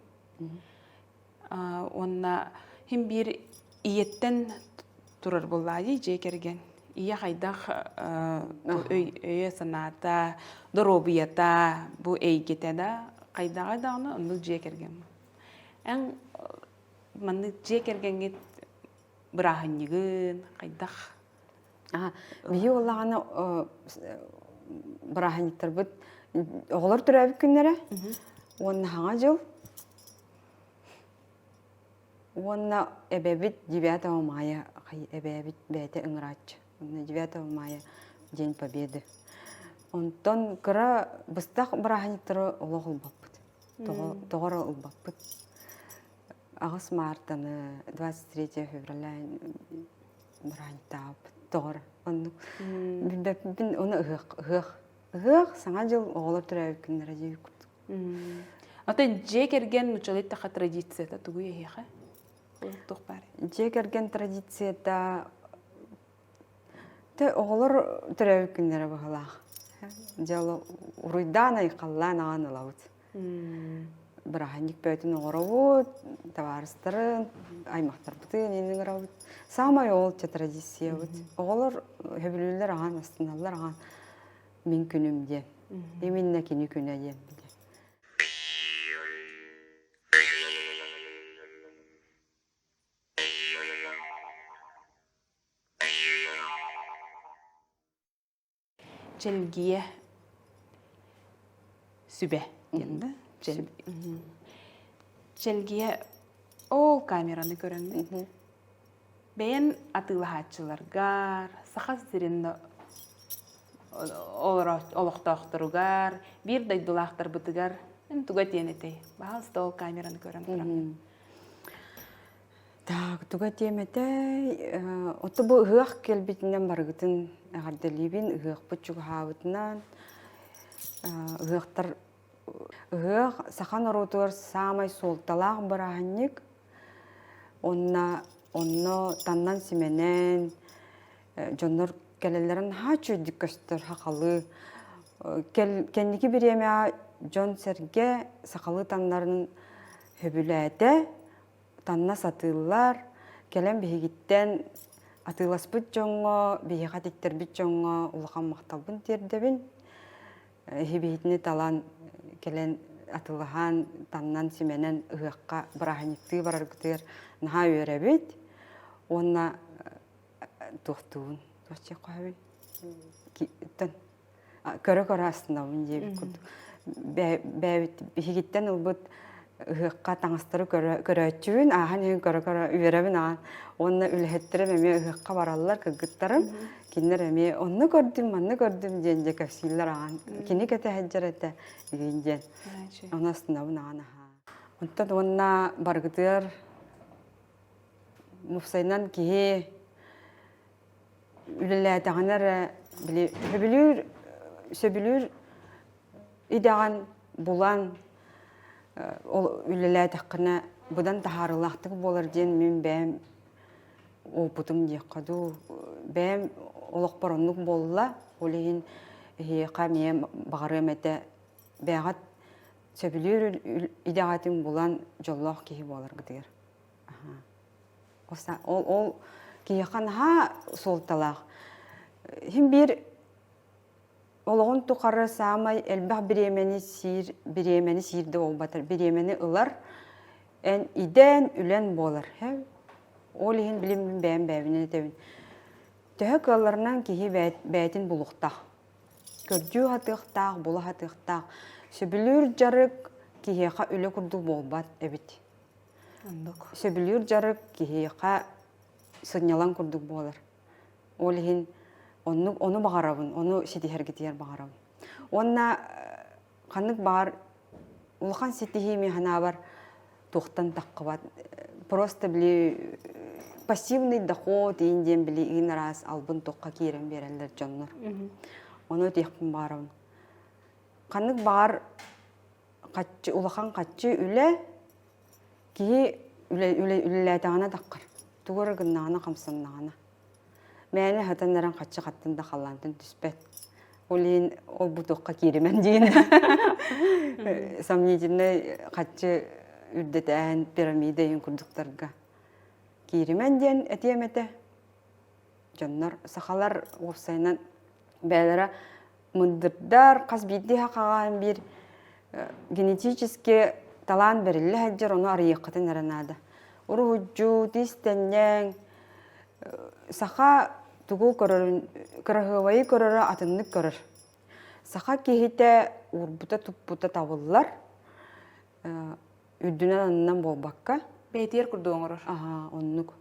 уонна хим биир ийэттэн турар буоллаа дии дьиэ кэргэн. Ийэ хайдах өйө-санаата, доруобуйата, бу эйгэтэ да хайдаҕа даҕаны оннук дьиэ кэргэн. Эн маннык дьиэ кэргэҥҥит бырааһынньыгын хайдах Биһи буоллаҕына бырааһынньыктарбыт оҕолор төрөөбүт күннэрэ уонна Саҥа дьыл уонна эбэбит 9 мая эбээбит бэйэтэ ыҥырааччы уонна 9 мая День Победы. Онтон кыра быстах бырааһынньыктары олох ылбаппыт. Тоҕо эрэ ылбаппыт. Аҕыс маартаны 23 февраля бырааһынньыктаабыппыт тоҕо эрэ оннук билбэппин ону ыһыах ыһыах ыһыах саҥа дьыл оҕолор төрөөбүт күннэрэ диэбит курдук Атын дьиэ кэргэн нууччалыы эттэххэ традицията тугуй эһиэхэ? Туох баар? Дьиэ кэргэн традицията Тэ оҕолор төрөөбүт күннэрэ быһалаах. Дьэ уруйдаан айхаллаан аҕан ылабыт. Бырааһынньык бөтүн оҥоробут, табаарыстарын, аймахтарбытын иин ыҥырабыт. Саамай ол чэ традициябыт. Оҕолор сөбүлүүллэр аҕан, астыналлар аҕан мин күнүм диэн. Именно кини күнэ диэн билэр. Чэлгийэ сүбэ диэн да Чэлгийэ ол камераны көрөҥҥүн бэйэн атыылаһааччыларгар Саха сирин олохтоохторугар биир дойдулаахтарбытыгар эн туга этиэн этэй баһаалыста ол камераны көрөн туран Так, туга этиэм этэй? Ото бу ыһыах кэлбитинэн барыгытын эҕэрдэлиибин, ыһыахпыт чугаһаабытынан. Ыһыахтар ыһыах саха норуотугар саамай суолталаах бырааһынньык. Онно онно таннан симэнэн дьоннор кэлэллэрин наһаа үчүгэйдик көстөр сахалыы. Кэнники бириэмэҕэ дьон-сэргэ сахалыы таҥнарын сөбүлээтэ. Танна сатыыллар, кэлэн биһигиттэн атыыласпыт дьоҥҥо, биһиэхэ тиктэрбит дьоҥҥо улахан махталбын тиэрдэбин. Эһибиһитини талан кэлэн атыылаһан, таннан, симэнэн ыһыахха бырааһынньыктыы бараргытыгар наһаа үөрэбит. Уонна туохтуубун, туох диэххэ сөбүй? Көрө-көрө астынабын диэбит курдук. Бэйэбит биһигиттэн ылбыт ыһыахха таҥастары көрөөччүбүн, ааһан иһэн көрө-көрө үөрэбин аҕан. Уонна үлэһиттэрим эмиэ ыһыахха бараллар, кыргыттарым. Кинилэр эмиэ онно көрдүм, манна көрдүм диэн дьэ кэпсииллэр аҕан. Кини кэтэһэлдьэр этэ игин диэн. Ону астынабын аҕан аһаа. Онтон уонна баргытыар муфсайынан киһи үлэлээтэҕинэ эрэ били сөбүлүүр сөбүлүүр идэҕин булан ол үлэлээтэххинэ быдан таһаарыылаахтык буолар диэн мин бэйэм опытым диэххэ дуу бэйэм олохпор оннук буолла ол иһин эһиэхэ эмиэ баҕарыам этэ бэйэҕит сөбүлүүр идэҕитин булан дьоллоох киһи буоларгытыгар Ол, ол киһиэхэ наһаа суолталаах. Иһин биир олоҕун тухары саамай элбэх бириэмэни сиир, бириэмэни сиир да буолбатар, бириэмэни ылар, эн идээн, үлэн буолар. Ол иһин билим бэйэм бэйэбинэн этэбин. Төһө кыалларынан киһи бэйэтин булуохтаах. Көрдүү сатыахтаах, була сатыахтаах. Сөбүлүүр дьарык киһиэхэ үлэ курдук буолбат эбит. Оннук. Сөбүлүүр дьарык киһиэхэ сынньалаҥ курдук буолар. Ол иһин оннук ону баҕарабын, ону ситиһэргитигэр баҕарабын. Уонна ханнык баҕар улахан ситиһии мин санаабар туохтан таххыбат. Просто били пассивный доход иин диэн били иин араас албын туохха киирэн биэрэллэр дьоннор. Ону этиэхпин баҕарабын. Ханнык баҕар хаччы улахан хаччы үлэ киһи үлэ, үлэ, үлэлээтэҕинэ таххар тугу эрэ гыннаҕына хамсаннаҕына мээнэ сатан эрэн хаччы хаттан да халлаантан түспэт ол иһин ол бу туохха кииримэн диин сомнительнай хаччы үрдэтээһин пирамида иһин курдуктарга кииримэн диэн этиэм этэ дьоннор сахалар уопсайынан бэйэлэрэ мындырдар хас биирдии хахаҕаан биир генетически талаан бэриллэ сылдьар ону арыйыаххытын эрэ наада уруһуйдьут иистэнньэҥ саха тугу көрөрүн кыраһыабайы көрөрө атыннык көрөр саха киһитэ уурбута туппута табыллар үрдүнэн аннынан буолбакка бэйэтигэр курдук оҥорор аһаа оннук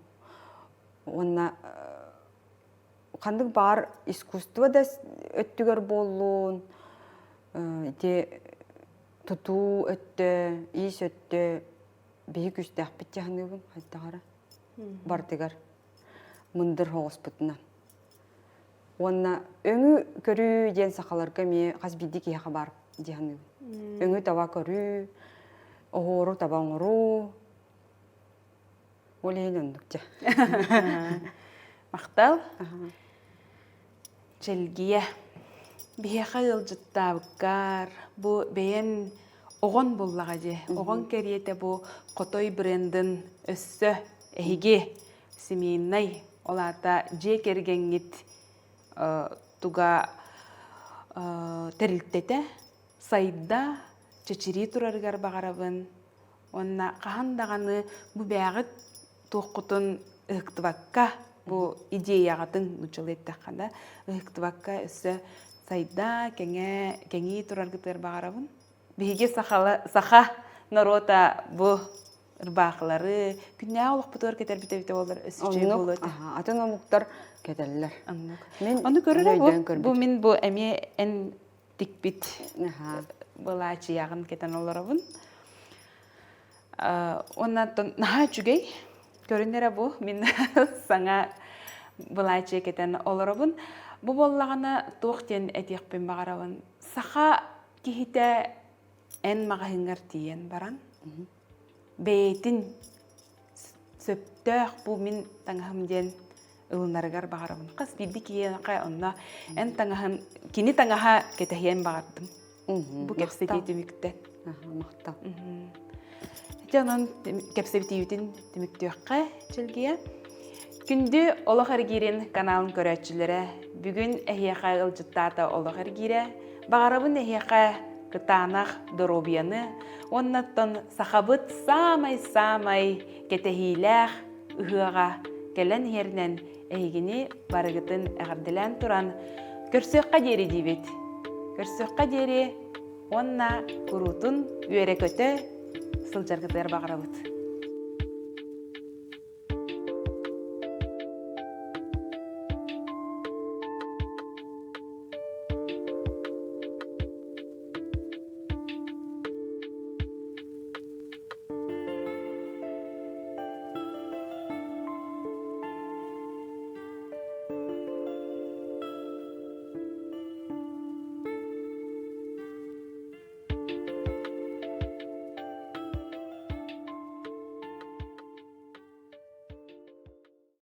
уонна ханнык баар искусство да өттүгэр буоллун ити тутуу өттө иис өттө биһи күүстээхпит дьаһаныыбын хайдаҕара бардыгар мындыр соҕуспутунан уонна өҥү көрүү диэн сахаларга эмиэ хас биирдии киһиэхэ баар дии саныыбын өҥү таба көрүү оһуору таба оҥоруу Ол иһин оннук дьэ. Махтал. Чэлгийэ. Биһиэхэ ыалдьыттаабыккар бу бэйэн оҕон буллаҕа дьэ. Оҕон кэриэтэ бу Хотой брендин өссө эһиги семейнай, ол аата дьиэ кэргэҥҥит туга тэрилтэтэ сайда, чэчирии турарыгар баҕарабын. Уонна хаһан даҕаны бу бэйэҕит туоххутун ыһыктыбакка, бу идеяҕытын нууччалыы эттэххэ да, ыһыктыбакка өссө сайда, кэҥээ, кэҥии тураргытыгар баҕарабын. Биһиги сахала, саха норуота бу ырбаахылары күннээҕи олохпутугар кэтэрбит эбитэ буоллар өссө үчүгэй буолуо этэ. Атын омуктар кэтэллэр. Оннук. Мин Ону көрөрө бу, бу мин бу эмиэ эн тикпит былаачыйаҕын кэтэн олоробун. Уонна наһаа үчүгэй. Көрүн эрэ бу мин саҥа былаачыйа кэтэн олоробун. Бу буоллаҕына туох диэн этиэхпин баҕарабын. Саха киһитэ эн маҕаһыыҥҥар тиийэн баран бэйэтин сөптөөх бу мин таҥаһым диэн ылынарыгар баҕарабын. Хас биирдии киһиэхэ онно эн таҥаһын, кини таҥаһа кэтэһиэн баҕардым. Бу кэпсэтии түмүктэн. Махтал. Ити онон кэпсэбитиибитин түмүктүөххэ Чэлгийэ. Күндү Олох эргиирин каналын көрөөччүлэрэ, бүгүн эһиэхэ ыалдьыттаата Олох эргиирэ. Баҕарабын эһиэхэ кытаанах доруобуйаны уонна оттон сахабыт саамай-саамай кэтэһиилээх ыһыаҕа кэлэн иһэринэн эһигини барыгытын эҕэрдэлээн туран көрсүөххэ диэри диибит. Көрсүөххэ диэри уонна куруутун үөрэ-көтө сылдьаргытыгар баҕарабыт.